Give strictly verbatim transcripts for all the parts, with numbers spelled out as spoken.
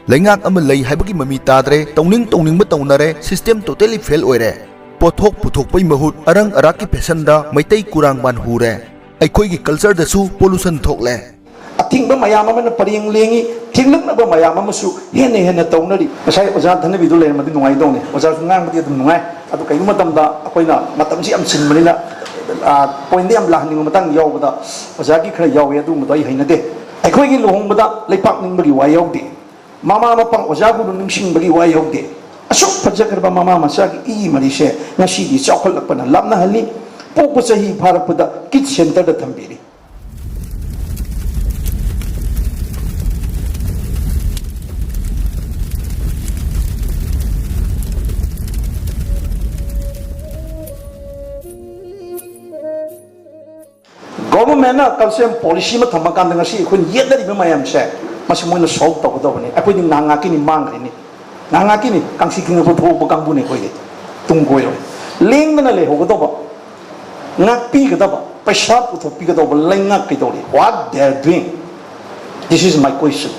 ꯂꯩꯉꯥꯛ ꯑꯃ ꯂꯩ ꯍꯥꯏꯕꯒꯤ ꯃꯃꯤ ꯇꯥꯗ꯭ꯔꯦ꯫ ꯇꯧꯅꯤꯡ ꯇꯧꯅꯤꯡꯕ ꯇꯧꯅꯔꯦ꯫ System totally fail ꯑꯣꯏꯔꯦ꯫ ꯄꯣꯠꯊꯣꯛ ꯄꯨꯊꯣꯛꯄꯩ ꯃꯍꯨꯠ ꯑꯔꯪ ꯑꯔꯥꯛꯀꯤ fashionꯗ ꯃꯩꯇꯩ ꯀꯨꯔꯥꯡ ꯃꯥꯟ ꯍꯨꯔꯦ꯫ ꯑꯩꯈꯣꯏꯒꯤ cultureꯗꯁꯨ pollution ꯊꯣꯛꯂꯦ꯫ ꯑꯊꯤꯡꯕ ꯃꯌꯥꯝ ꯑꯃꯅ ꯄꯔꯦꯡ ꯂꯦꯡꯉꯤ, ꯊꯤꯡꯂꯛꯅꯕ ꯃꯌꯥꯝ ꯑꯃꯁꯨ ꯍꯦꯟꯅ ꯍꯦꯟꯅ ꯇꯧꯅꯔꯤ꯫ ꯉꯁꯥꯏ ꯑꯣꯖꯥ ꯙꯅꯕꯤꯗꯨ ꯂꯩꯔꯝꯃꯗꯤ ꯅꯨꯡꯉꯥꯏꯗꯧꯅꯤ꯫ ꯑꯣꯖꯥꯁꯨ ꯉꯥꯡꯕꯗꯤ ꯑꯗꯨꯝ ꯅꯨꯡꯉꯥꯏ, ꯑꯗꯨ ꯀꯩꯒꯨꯝꯕ ꯃꯇꯝꯗ ꯑꯩꯈꯣꯏꯅ ꯃꯇꯝꯁꯤ ꯌꯥꯝ ꯆꯤꯟꯕꯅꯤꯅ, ꯑ, pointꯗ ꯌꯥꯝ ꯂꯥꯛꯍꯟꯅꯤꯡꯕ ꯃꯇꯥꯡ ꯌꯥꯎꯕꯗ ꯑꯣꯖꯥꯒꯤ ꯈꯔ ꯌꯥꯎꯋꯦ, ꯑꯗꯨꯒꯨꯝꯕꯗꯣ ꯑꯩ ꯍꯩꯅꯗꯦ꯫ ꯑꯩꯈꯣꯏꯒꯤ ꯂꯨꯍꯣꯡꯕꯗ ꯂꯩꯄꯥꯛ ꯅꯤꯡꯕꯒꯤ ꯋꯥ ꯌꯥꯎꯗꯦ, ꯃꯃꯥ ꯃꯄꯥ ꯑꯣꯖꯥ ꯒꯨꯔꯨ ꯅꯤꯡꯁꯤꯡꯕꯒꯤ ꯋꯥ ꯌꯥꯎꯗꯦ꯫ ꯑꯁꯨꯛ ꯐꯖꯈ꯭ꯔꯕ ꯃꯃꯥ ꯃꯆꯥꯒꯤ ꯏ ꯃꯔꯤꯁꯦ ꯉꯁꯤꯗꯤ ꯆꯥꯎꯈꯠꯂꯛꯄꯅ ꯂꯥꯞꯅꯍꯜꯂꯤ꯫ ꯄꯣꯛꯄ ꯆꯍꯤ ꯐꯥꯔꯛꯄꯗ ꯀꯤꯠ ꯁꯦꯟꯇꯔꯗ ꯊꯝꯕꯤꯔꯤ꯫ Governmentꯅ cultural policy ꯑꯃ ꯊꯝꯃꯀꯥꯟꯗ ꯉꯁꯤ ꯑꯩꯈꯣꯏꯅ ꯌꯦꯠꯅꯔꯤꯕ ꯃꯌꯥꯝꯁꯦ, ꯃꯁꯤ ꯃꯣꯏꯅ solve ꯇꯧꯒꯗꯧꯕꯅꯤ꯫ ꯑꯩꯈꯣꯏꯗꯤ ꯉꯥꯏꯍꯥꯛ ꯉꯥꯏꯍꯥꯛꯀꯤꯅꯤ, ꯃꯥꯡꯈ꯭ꯔꯤꯅꯤ꯫ ꯉꯥꯏꯍꯥꯛ ꯉꯥꯏꯍꯥꯛꯀꯤꯅꯤ꯫ ꯀꯥꯡꯁꯤ ꯈꯤꯡꯉꯛꯄ ꯊꯣꯛꯄ ꯀꯥꯡꯕꯨꯅꯤ ꯑꯩꯈꯣꯏꯗꯤ꯫ ꯇꯨꯡ ꯀꯣꯏꯔꯣꯏ꯫ ꯂꯦꯡꯗꯅ ꯂꯩꯍꯧꯒꯗꯧꯕ, ꯉꯥꯛꯄꯤꯒꯗꯕ, ꯄꯩꯁꯥ ꯄꯨꯊꯣꯛꯄꯤꯒꯗꯧꯕ ꯂꯩꯉꯥꯛ ꯀꯩꯗꯧꯔꯤ? What they are doing? This is my question.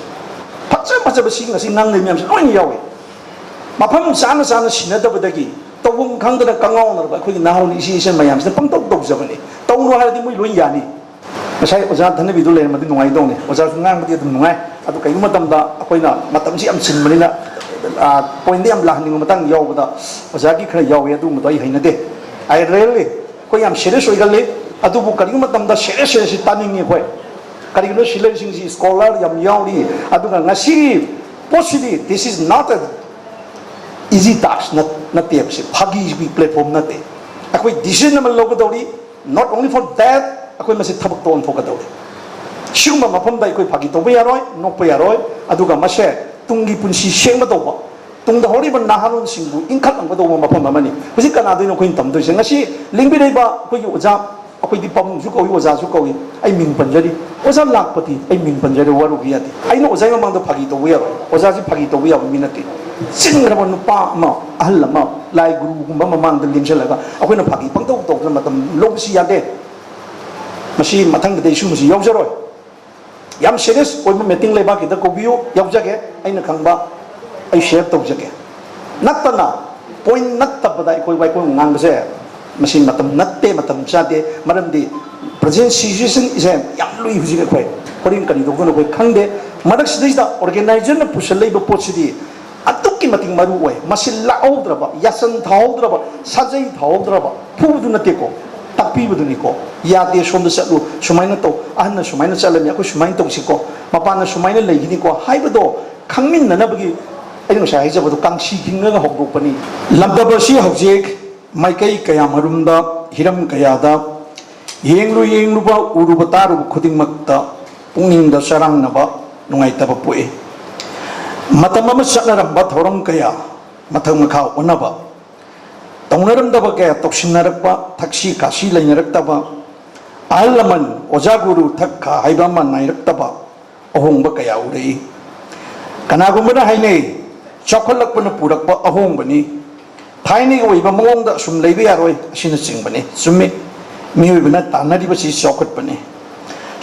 ꯐꯖ ꯐꯖꯕ ꯁꯤ ꯉꯁꯤ ꯉꯥꯡꯅꯔꯤ ꯃꯌꯥꯝꯁꯦ ꯂꯣꯏꯅ ꯌꯥꯎꯏ꯫ ꯃꯐꯝ ꯆꯥꯅ ꯆꯥꯅ ꯁꯤꯟꯅꯗꯕꯗꯒꯤ, ꯇꯧꯐꯝ ꯈꯪꯗꯅ ꯀꯉꯥꯎꯅꯔꯕ ꯑꯩꯈꯣꯏꯒꯤ ꯅꯍꯥꯔꯣꯜ ꯏꯆꯦ ꯏꯆꯟ ꯃꯌꯥꯝꯁꯤꯅ ꯄꯪꯇꯧ ꯇꯧꯖꯕꯅꯤ꯫ ꯇꯧꯅꯨ ꯍꯥꯏꯔꯗꯤ ꯃꯣꯏ ꯂꯣꯏ ꯌꯥꯅꯤ꯫ ꯉꯁꯥꯏ ꯑꯣꯖꯥ ꯙꯅꯕꯤꯗꯨ ꯂꯩꯔꯝꯃꯗꯤ ꯅꯨꯡꯉꯥꯏꯗꯧꯅꯤ꯫ ꯑꯣꯖꯥꯁꯨ ꯉꯥꯡꯕꯗꯤ ꯑꯗꯨꯝ ꯅꯨꯡꯉꯥꯏ, ꯑꯗꯨ ꯀꯩꯒꯨꯝꯕ ꯃꯇꯝꯗ ꯑꯩꯈꯣꯏꯅ ꯃꯇꯝꯁꯤ ꯌꯥꯝ ꯆꯤꯟꯕꯅꯤꯅ, ꯑ, pointꯗ ꯌꯥꯝ ꯂꯥꯛꯍꯟꯅꯤꯡꯕ ꯃꯇꯥꯡ ꯌꯥꯎꯕꯗ ꯑꯣꯖꯥꯒꯤ ꯈꯔ ꯌꯥꯎꯋꯦ, ꯑꯗꯨꯒꯨꯝꯕꯗꯣ ꯑꯩ ꯍꯩꯅꯗꯦ꯫ I really, ꯑꯩꯈꯣꯏ ꯌꯥꯝ serious ꯑꯣꯏꯒꯜꯂꯤ, ꯑꯗꯨꯕꯨ ꯀꯔꯤꯒꯨꯝꯕ ꯃꯇꯝꯗ serious serious ꯁꯤ ꯇꯥꯅꯤꯡꯉꯤ ꯑꯩꯈꯣꯏ꯫ ꯀꯔꯤꯒꯤꯅꯣ ꯁꯤ ꯂꯩꯔꯤꯁꯤꯡꯁꯤ scholar ꯌꯥꯝ ꯌꯥꯎꯔꯤ, ꯑꯗꯨꯒ ꯉꯁꯤꯒꯤ ꯄꯣꯠꯁꯤꯗꯤ this is not a easy task ꯅꯠ-, ꯅꯠꯇꯦꯕ, ꯁꯤ ꯐꯥꯒꯤꯒꯤ platform ꯅꯠꯇꯦ꯫ ꯑꯩꯈꯣꯏ decision ꯑꯃ ꯂꯧꯒꯗꯧꯔꯤ, not only for that, ꯑꯩꯈꯣꯏ ꯃꯁꯤ ꯊꯕꯛꯇ ꯑꯣꯟꯊꯣꯛꯀꯗꯧꯔꯤ꯫ ꯁꯤꯒꯨꯝꯕ ꯃꯐꯝꯗ ꯑꯩꯈꯣꯏ ꯐꯥꯒꯤ ꯇꯧꯕ ꯌꯥꯔꯣꯏ, ꯅꯣꯛꯄ ꯌꯥꯔꯣꯏ, ꯑꯗꯨꯒ ꯃꯁꯦ ꯇꯨꯡꯒꯤ ꯄꯨꯟꯁꯤ ꯁꯦꯝꯒꯗꯧꯕ, ꯇꯨꯡꯗ ꯍꯧꯔꯤꯕ ꯅꯍꯥꯔꯣꯜꯁꯤꯡꯕꯨ ꯏꯟꯈꯠꯂꯝꯒꯗꯧꯕ ꯃꯐꯝ ꯑꯃꯅꯤ꯫ ꯍꯧꯖꯤꯛ ꯀꯅꯥꯗꯩꯅꯣ ꯑꯩꯈꯣꯏꯅ ꯇꯝꯗꯣꯏꯁꯦ? ꯉꯁꯤ ꯂꯤꯡꯕꯤꯔꯛꯏꯕ ꯑꯩꯈꯣꯏꯒꯤ ꯑꯣꯖꯥ, ꯑꯩꯈꯣꯏꯗꯤ ꯄꯥꯕꯨꯡꯁꯨ ꯀꯧꯏ, ꯑꯣꯖꯥꯁꯨ ꯀꯧꯏ, ꯑꯩ ꯃꯤꯡ ꯄꯟꯖꯔꯤ꯫ ꯑꯣꯖꯥ ꯂꯥꯛꯄꯇꯤ ꯑꯩ ꯃꯤꯡ ꯄꯟꯖꯔꯤ, ꯋꯥꯔꯧꯕ ꯌꯥꯗꯦ꯫ ꯑꯩꯅ ꯑꯣꯖꯥꯒꯤ ꯃꯃꯥꯡꯗ ꯐꯥꯒꯤ ꯇꯧꯕ ꯌꯥꯔꯣꯏ꯫ ꯑꯣꯖꯥꯁꯤ ꯐꯥꯒꯤ ꯇꯧꯕ ꯌꯥꯕ ꯃꯤ ꯅꯠꯇꯦ꯫ ꯆꯤꯟꯈ꯭ꯔꯕ ꯅꯨꯄꯥ ꯑꯃ, ꯑꯍꯜ ꯑꯃ, ꯂꯥꯏ ꯒꯨꯔꯨꯒꯨꯝꯕ ꯃꯃꯥꯡꯗ ꯂꯦꯡꯁꯤꯜꯂꯒ ꯑꯩꯈꯣꯏꯅ ꯐꯥꯒꯤ ꯄꯪꯇꯧ ꯇꯧꯗꯅ ꯃꯇꯝ ꯂꯧꯕꯁꯤ ꯌꯥꯗꯦ꯫ ꯃꯁꯤ ꯃꯊꯪꯗꯗꯤ ꯑꯩ ꯁꯤꯒꯨꯝꯕꯁꯤ ꯌꯥꯎꯖꯔꯣꯏ꯫ ꯌꯥꯝ ꯁꯦꯔꯤꯌꯁ ꯑꯣꯏꯕ ꯃꯤꯇꯤꯡ ꯂꯩꯕꯥꯛꯀꯤꯗ ꯀꯧꯕꯤꯌꯨ, ꯌꯥꯎꯖꯒꯦ꯫ ꯑꯩꯅ ꯈꯪꯕ ꯑꯩ ꯁꯤꯌꯔ ꯇꯧꯖꯒꯦ꯫ ꯅꯠꯇꯅ ꯄꯣꯏꯟ ꯅꯠꯇꯕꯗ ꯑꯩꯈꯣꯏ ꯋꯥꯏꯈꯣꯡ ꯉꯥꯡꯕꯁꯦ ꯃꯁꯤ ꯃꯇꯝ ꯅꯠꯇꯦ, ꯃꯇꯝ ꯆꯥꯗꯦ꯫ ꯃꯔꯝꯗꯤ ꯄ꯭ꯔꯖꯦꯟ ꯁꯤꯆꯨꯋꯦꯁꯟꯁꯦ ꯌꯥꯝ ꯂꯨꯏ ꯍꯧꯖꯤꯛ꯫ ꯑꯩꯈꯣꯏ ꯍꯣꯔꯦꯟ ꯀꯔꯤ ꯇꯧꯗꯣꯏꯅꯣ ꯑꯩꯈꯣꯏ ꯈꯪꯗꯦ꯫ ꯃꯔꯛꯁꯤꯗꯩꯁꯤꯗ ꯑꯣꯔꯒꯦꯅꯥꯏꯖꯔꯅ ꯄꯨꯁꯜꯂꯛꯏꯕ ꯄꯣꯠꯁꯤꯗꯤ ꯑꯗꯨꯛꯀꯤ ꯃꯇꯤꯛ ꯃꯔꯨ ꯑꯣꯏ꯫ ꯃꯁꯤ ꯂꯥꯛꯍꯧꯗ꯭ꯔꯕ, ꯌꯥꯁꯟ ꯊꯥꯍꯧꯗ꯭ꯔꯕ, ꯁꯥꯖꯩ ꯊꯥꯍꯧꯗ꯭ꯔꯕ, ꯐꯨꯕꯗꯨ ꯅꯠꯇꯦꯀꯣ, ꯇꯥꯛꯄꯤꯕꯗꯨꯅꯤꯀꯣ꯫ ꯌꯥꯗꯦ, ꯁꯣꯝꯗ ꯆꯠꯂꯨ, ꯁꯨꯃꯥꯏꯅ ꯇꯧ, ꯑꯍꯟꯅ ꯁꯨꯃꯥꯏꯅ ꯆꯠꯂꯝꯃꯤ, ꯑꯩꯈꯣꯏ ꯁꯨꯃꯥꯏꯅ ꯇꯧꯁꯤꯀꯣ, ꯃꯄꯥꯟꯅ ꯁꯨꯃꯥꯏꯅ ꯂꯩꯈꯤꯅꯤꯀꯣ ꯍꯥꯏꯕꯗꯣ ꯈꯪꯃꯤꯟꯅꯅꯕꯒꯤ ꯑꯩꯅ ꯉꯁꯥꯏ ꯍꯥꯏꯖꯕꯗꯣ ꯀꯥꯡꯁꯤ ꯈꯤꯡꯉꯒ ꯍꯧꯗꯣꯛꯄꯅꯤ꯫ ꯂꯝꯗꯝ ꯑꯁꯤ ꯍꯧꯖꯤꯛ ꯃꯥꯏꯀꯩ ꯀꯌꯥꯃꯔꯨꯝꯗ, ꯍꯤꯔꯝ ꯀꯌꯥꯗ ꯌꯦꯡꯂꯨ ꯌꯦꯡꯂꯨꯕ, ꯎꯔꯨꯕ ꯇꯥꯔꯨꯕ ꯈꯨꯗꯤꯡꯃꯛꯇ ꯄꯨꯛꯅꯤꯡꯗ ꯆꯔꯥꯡꯅꯕ, ꯅꯨꯡꯉꯥꯏꯇꯕ ꯄꯣꯛꯏ꯫ ꯃꯇꯝ ꯑꯃ ꯆꯠꯅꯔꯝꯕ ꯊꯧꯔꯝ ꯀꯌꯥ ꯃꯊꯛ ꯃꯈꯥ ꯑꯣꯟꯅꯕ, ꯇꯧꯅꯔꯝꯗꯕ ꯀꯌꯥ ꯇꯧꯁꯤꯟꯅꯔꯛꯄ, ꯊꯛꯁꯤ ꯈꯥꯁꯤ ꯂꯩꯅꯔꯛꯇꯕ, ꯑꯍꯜ ꯂꯃꯟ, ꯑꯣꯖꯥ ꯒꯨꯔꯨ, ꯊꯛ ꯈꯥ ꯍꯥꯏꯕ ꯑꯃ ꯅꯥꯏꯔꯛꯇꯕ ꯑꯍꯣꯡꯕ ꯀꯌꯥ ꯎꯔꯛꯏ꯫ ꯀꯅꯥꯒꯨꯝꯕꯅ ꯍꯥꯏꯅꯩ, ꯆꯥꯎꯈꯠꯂꯛꯄꯅ ꯄꯨꯔꯛꯄ ꯑꯍꯣꯡꯕꯅꯤ, ꯊꯥꯏꯅꯒꯤ ꯑꯣꯏꯕ ꯃꯑꯣꯡꯗ ꯑꯁꯨꯝ ꯂꯩꯕ ꯌꯥꯔꯣꯏ, ꯑꯁꯤꯅꯆꯤꯡꯕꯅꯤ꯫ ꯆꯨꯝꯃꯤ, ꯃꯤꯑꯣꯏꯕꯅ ꯇꯥꯟꯅꯔꯤꯕꯁꯤ ꯆꯥꯎꯈꯠꯄꯅꯤ꯫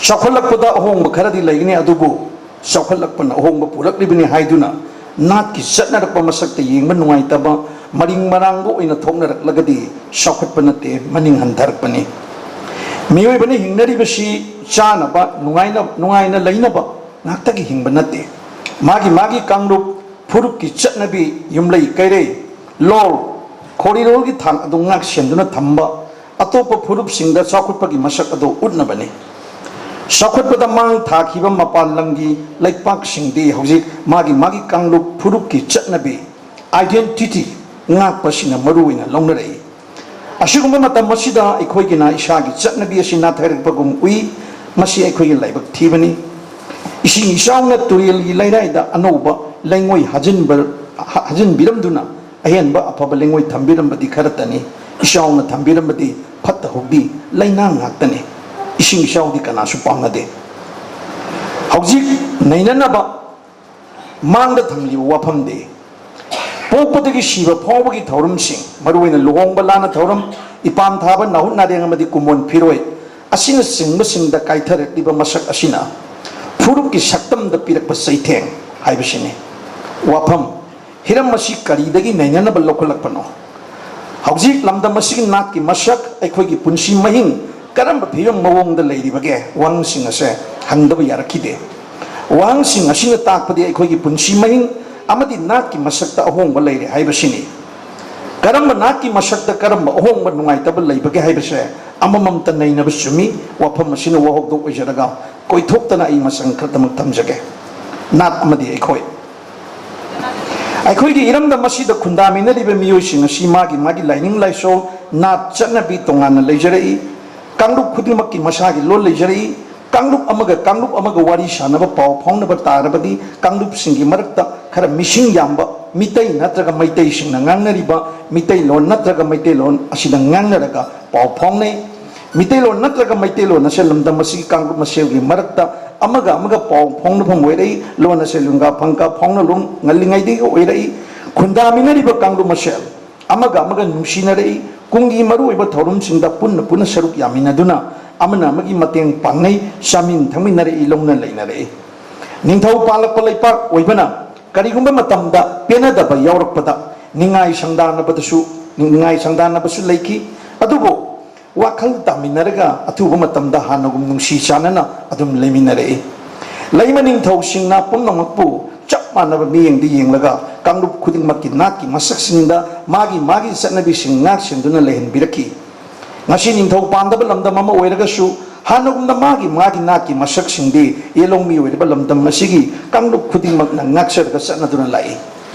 ꯆꯥꯎꯈꯠꯂꯛꯄꯗ ꯑꯍꯣꯡꯕ ꯈꯔꯗꯤ ꯂꯩꯒꯅꯤ, ꯑꯗꯨꯕꯨ ꯆꯥꯎꯈꯠꯂꯛꯄꯅ ꯑꯍꯣꯡꯕ ꯄꯨꯔꯛꯂꯤꯕꯅꯤ ꯍꯥꯏꯗꯨꯅ ꯅꯥꯠꯀꯤ ꯆꯠꯅꯔꯛꯄ ꯃꯁꯛꯇ ꯌꯦꯡꯕ ꯅꯨꯡꯉꯥꯏꯇꯕ, ꯃꯔꯤꯡ ꯃꯔꯥꯡꯕ ꯑꯣꯏꯅ ꯊꯣꯛꯅꯔꯛꯂꯒꯗꯤ ꯆꯥꯎꯈꯠꯄ ꯅꯠꯇꯦ, ꯃꯅꯤꯡ ꯍꯟꯊꯔꯛꯄꯅꯤ꯫ ꯃꯤꯑꯣꯏꯕꯅ ꯍꯤꯡꯅꯔꯤꯕꯁꯤ ꯆꯥꯅꯕ, ꯅꯨꯡꯉꯥꯏꯅ-, ꯅꯨꯡꯉꯥꯏꯅ ꯂꯩꯅꯕ ꯉꯥꯛꯇꯒꯤ ꯍꯤꯡꯕ ꯅꯠꯇꯦ꯫ ꯃꯥꯒꯤ ꯃꯥꯒꯤ ꯀꯥꯡꯂꯨꯞ, ꯐꯨꯔꯨꯞꯀꯤ ꯆꯠꯅꯕꯤ, ꯌꯨꯝꯂꯩ ꯀꯩꯔꯩ, ꯂꯣꯜ, ꯈꯣꯔꯤꯔꯣꯜꯒꯤ ꯊꯥꯛ ꯑꯗꯨ ꯉꯥꯛ ꯁꯦꯟꯗꯨꯅ ꯊꯝꯕ, ꯑꯇꯣꯞꯄ ꯐꯨꯔꯨꯞꯁꯤꯡꯗ ꯆꯥꯎꯈꯠꯄꯒꯤ ꯃꯁꯛ ꯑꯗꯨ ꯎꯠꯅꯕꯅꯤ꯫ ꯆꯥꯎꯈꯠꯄꯗ ꯃꯥꯡ ꯊꯥꯈꯤꯕ ꯃꯄꯥꯟ ꯂꯝꯒꯤ ꯂꯩꯄꯥꯛꯁꯤꯡꯗꯤ ꯍꯧꯖꯤꯛ ꯃꯥꯒꯤ ꯃꯥꯒꯤ ꯀꯥꯡꯂꯨꯞ ꯐꯨꯔꯨꯞꯀꯤ ꯆꯠꯅꯕꯤ, identity, ꯉꯥꯛꯄꯁꯤꯅ ꯃꯔꯨ ꯑꯣꯏꯅ ꯂꯧꯅꯔꯛꯏ꯫ ꯑꯁꯤꯒꯨꯝꯕ ꯃꯇꯝ ꯑꯁꯤꯗ ꯑꯩꯈꯣꯏꯒꯤꯅ ꯏꯁꯥꯒꯤ ꯆꯠꯅꯕꯤ ꯑꯁꯤ ꯅꯥꯊꯩꯔꯛꯄꯒꯨꯝ ꯎꯏ꯫ ꯃꯁꯤ ꯑꯩꯈꯣꯏꯒꯤ ꯂꯥꯏꯕꯛ ꯊꯤꯕꯅꯤ꯫ ꯏꯁꯤꯡ ꯏꯆꯥꯎꯅ ꯇꯨꯔꯦꯜꯒꯤ ꯂꯩꯔꯥꯏꯗ ꯑꯅꯧꯕ ꯂꯩꯉꯣꯏ ꯍꯥꯖꯤꯟꯕ-, ꯍꯥ-, ꯍꯥꯖꯤꯟꯕꯤꯔꯝꯗꯨꯅ ꯑꯍꯦꯟꯕ ꯑꯐꯕ ꯂꯩꯉꯣꯏ ꯊꯝꯕꯤꯔꯝꯕꯗꯤ ꯈꯔꯇꯅꯤ꯫ ꯏꯆꯥꯎꯅ ꯊꯝꯕꯤꯔꯝꯕꯗꯤ ꯐꯠꯇ ꯍꯥꯎꯗꯤ ꯂꯩꯅꯥꯡ ꯉꯥꯛꯇꯅꯤ꯫ ꯏꯁꯤꯡ ꯏꯆꯥꯎꯗꯤ ꯀꯅꯥꯁꯨ ꯄꯥꯝꯅꯗꯦ꯫ ꯍꯧꯖꯤꯛ ꯅꯩꯅꯅꯕ ꯃꯥꯡꯗ ꯊꯝꯂꯤꯕ ꯋꯥꯐꯝꯗꯤ, ꯄꯣꯛꯄꯗꯒꯤ ꯁꯤꯕ ꯐꯥꯎꯕꯒꯤ ꯊꯧꯔꯝꯁꯤꯡ, ꯃꯔꯨꯑꯣꯏꯅ ꯂꯨꯍꯣꯡꯕ ꯂꯥꯟꯅ ꯊꯧꯔꯝ, ꯏꯄꯥꯝ ꯊꯥꯕ, ꯅꯥꯍꯨꯠ ꯅꯥꯔꯦꯡ ꯑꯃꯗꯤ ꯀꯨꯝꯑꯣꯟ ꯐꯤꯔꯣꯏ ꯑꯁꯤꯅꯆꯤꯡꯕꯁꯤꯡꯗ ꯀꯥꯏꯊꯔꯛꯂꯤꯕ ꯃꯁꯛ ꯑꯁꯤꯅ ꯐꯨꯔꯨꯞꯀꯤ ꯁꯛꯇꯝꯗ ꯄꯤꯔꯛꯄ ꯆꯩꯊꯦꯡ ꯍꯥꯏꯕꯁꯤꯅꯤ꯫ ꯋꯥꯐꯝ: ꯍꯤꯔꯝ ꯑꯁꯤ ꯀꯔꯤꯗꯒꯤ ꯅꯩꯅꯅꯕ ꯂꯧꯈꯠꯂꯛꯄꯅꯣ? ꯍꯧꯖꯤꯛ ꯂꯝꯗꯝ ꯑꯁꯤꯒꯤ ꯅꯥꯠꯀꯤ ꯃꯁꯛ, ꯑꯩꯈꯣꯏꯒꯤ ꯄꯨꯟꯁꯤ ꯃꯍꯤꯡ ꯀꯔꯝꯕ ꯐꯤꯕꯝ ꯃꯑꯣꯡꯗ ꯂꯩꯔꯤꯕꯒꯦ? ꯋꯥꯍꯪꯁꯤꯡ ꯑꯁꯦ ꯍꯪꯗꯕ ꯌꯥꯔꯛꯈꯤꯗꯦ꯫ ꯋꯥꯍꯪꯁꯤꯡ ꯑꯁꯤꯅ ꯇꯥꯛꯄꯗꯤ ꯑꯩꯈꯣꯏꯒꯤ ꯄꯨꯟꯁꯤ ꯃꯍꯤꯡ ꯑꯃꯗꯤ ꯅꯥꯠꯀꯤ ꯃꯁꯛꯇ ꯑꯍꯣꯡꯕ ꯂꯩꯔꯦ ꯍꯥꯏꯕꯁꯤꯅꯤ꯫ ꯀꯔꯝꯕ ꯅꯥꯠꯀꯤ ꯃꯁꯛꯇ ꯀꯔꯝꯕ ꯑꯍꯣꯡꯕ ꯅꯨꯡꯉꯥꯏꯇꯕ ꯂꯩꯕꯒꯦ ꯍꯥꯏꯕꯁꯦ ꯑꯃꯃꯝꯇ ꯅꯩꯅꯕ ꯆꯨꯝꯃꯤ꯫ ꯋꯥꯐꯝ ꯑꯁꯤꯅ ꯋꯥꯍꯧꯗꯣꯛ ꯑꯣꯏꯖꯔꯒ ꯀꯣꯏꯊꯣꯛꯇꯅ ꯑꯩ ꯃꯁꯪ ꯈꯔꯗꯃꯛ ꯊꯝꯖꯒꯦ꯫ ꯅꯥꯠ ꯑꯃꯗꯤ ꯑꯩꯈꯣꯏ꯫ ꯑꯩꯈꯣꯏꯒꯤ ꯏꯔꯝꯗꯝ ꯑꯁꯤꯗ ꯈꯨꯟꯗꯥꯃꯤꯟꯅꯔꯤꯕ ꯃꯤꯑꯣꯏꯁꯤꯡ ꯑꯁꯤ ꯃꯥꯒꯤ ꯃꯥꯒꯤ ꯂꯥꯏꯅꯤꯡ ꯂꯥꯏꯁꯣꯜ, ꯅꯥꯠ ꯆꯠꯅꯕꯤ ꯇꯣꯉꯥꯟꯅ ꯂꯩꯖꯔꯛꯏ꯫ ꯀꯥꯡꯂꯨꯞ ꯈꯨꯗꯤꯡꯃꯛꯀꯤ ꯃꯁꯥꯒꯤ ꯂꯣꯜ ꯂꯩꯖꯔꯛꯏ꯫ ꯀꯥꯡꯂꯨꯞ ꯑꯃꯒ ꯀꯥꯡꯂꯨꯞ ꯑꯃꯒ ꯋꯥꯔꯤ ꯁꯥꯟꯅꯕ, ꯄꯥꯎ ꯐꯥꯎꯅꯕ ꯇꯥꯔꯕꯗꯤ ꯀꯥꯡꯂꯨꯞꯁꯤꯡꯒꯤ ꯃꯔꯛꯇ ꯈꯔ ꯃꯤꯁꯤꯡ ꯌꯥꯝꯕ ꯃꯤꯇꯩ ꯅꯠꯇ꯭ꯔꯒ ꯃꯩꯇꯩꯁꯤꯡꯅ ꯉꯥꯡꯅꯔꯤꯕ ꯃꯤꯇꯩꯂꯣꯟ ꯅꯠꯇ꯭ꯔꯒ ꯃꯩꯇꯩꯂꯣꯟ ꯑꯁꯤꯗ ꯉꯥꯡꯅꯔꯒ ꯄꯥꯎ ꯐꯥꯎꯅꯩ꯫ ꯃꯤꯇꯩꯂꯣꯟ ꯅꯠꯇ꯭ꯔꯒ ꯃꯩꯇꯩꯂꯣꯟ ꯑꯁꯦ ꯂꯝꯗꯝ ꯑꯁꯤꯒꯤ ꯀꯥꯡꯂꯨꯞ ꯃꯁꯦꯜꯒꯤ ꯃꯔꯛꯇ ꯑꯃꯒ ꯑꯃꯒ ꯄꯥꯎ ꯐꯥꯎꯅꯐꯝ ꯑꯣꯏꯔꯛꯏ꯫ ꯂꯣꯟ ꯑꯁꯦ ꯂꯨꯡꯒꯥ ꯐꯪꯒꯥ ꯐꯥꯎꯅꯂꯣꯟ ꯉꯜꯂꯤꯉꯩꯗꯒꯤ ꯑꯣꯏꯔꯛꯏ꯫ ꯈꯨꯟꯗꯥꯃꯤꯟꯅꯔꯤꯕ ꯀꯥꯡꯂꯨꯞ ꯃꯁꯦꯜ ꯑꯃꯒ ꯑꯃꯒ ꯅꯨꯡꯁꯤꯅꯔꯛꯏ꯫ ꯀꯨꯝꯒꯤ ꯃꯔꯨꯑꯣꯏꯕ ꯊꯧꯔꯝꯁꯤꯡꯗ ꯄꯨꯟꯅ ꯄꯨꯟꯅ ꯁꯔꯨꯛ ꯌꯥꯃꯤꯟꯅꯗꯨꯅ ꯑꯃꯅ ꯑꯃꯒꯤ ꯃꯇꯦꯡ ꯄꯥꯡꯅꯩ, ꯆꯥꯃꯤꯟ ꯊꯛꯃꯤꯟꯅꯔꯛꯏ, ꯂꯧꯅ ꯂꯩꯅꯔꯛꯏ꯫ ꯅꯤꯡꯊꯧ ꯄꯥꯜꯂꯛꯄ ꯂꯩꯄꯥꯛ ꯑꯣꯏꯕꯅ ꯀꯔꯤꯒꯨꯝꯕ ꯃꯇꯝꯗ ꯄꯦꯟꯅꯗꯕ ꯌꯥꯎꯔꯛꯄꯗ ꯅꯤꯡꯉꯥꯏ ꯁꯪꯗꯥꯅꯕꯗꯁꯨ, ꯅꯤꯡꯉꯥꯏ ꯁꯪꯗꯥꯅꯕꯁꯨ ꯂꯩꯈꯤ꯫ ꯑꯗꯨꯕꯨ ꯋꯥꯈꯜ ꯇꯥꯃꯤꯟꯅꯔꯒ ꯑꯊꯨꯕ ꯃꯇꯝꯗ ꯍꯥꯟꯅꯒꯨꯝ ꯅꯨꯡꯁꯤ ꯆꯥꯟꯅꯅ ꯑꯗꯨꯝ ꯂꯩꯃꯤꯟꯅꯔꯛꯏ꯫ ꯂꯩꯃ ꯅꯤꯡꯊꯧꯁꯤꯡꯅ ꯄꯨꯝꯅꯃꯛꯄꯨ ꯆꯞ ꯃꯥꯟꯅꯕ ꯃꯤꯠꯌꯦꯡꯗ ꯌꯦꯡꯂꯒ ꯀꯥꯡꯂꯨꯞ ꯈꯨꯗꯤꯡꯃꯛꯀꯤ ꯅꯥꯠꯀꯤ ꯃꯁꯛꯁꯤꯡꯗ ꯃꯥꯒꯤ ꯃꯥꯒꯤ ꯆꯠꯅꯕꯤꯁꯤꯡ ꯉꯥꯛ ꯁꯦꯟꯗꯨꯅ ꯂꯩꯍꯟꯕꯤꯔꯛꯈꯤ꯫ ꯉꯁꯤ ꯅꯤꯡꯊꯧ ꯄꯥꯟꯗꯕ ꯂꯝꯗꯝ ꯑꯃ ꯑꯣꯏꯔꯒꯁꯨ ꯍꯥꯟꯅꯒꯨꯝꯅ ꯃꯥꯒꯤ ꯃꯥꯒꯤ ꯅꯥꯠꯀꯤ ꯃꯁꯛꯁꯤꯡꯗꯤ ꯌꯦꯜꯍꯧꯃꯤ ꯑꯣꯏꯔꯤꯕ ꯂꯝꯗꯝ ꯑꯁꯤꯒꯤ ꯀꯥꯡꯂꯨꯞ ꯈꯨꯗꯤꯡꯃꯛꯅ ꯉꯥꯛꯆꯔꯒ ꯆꯠꯅꯗꯨꯅ ꯂꯥꯛꯏ꯫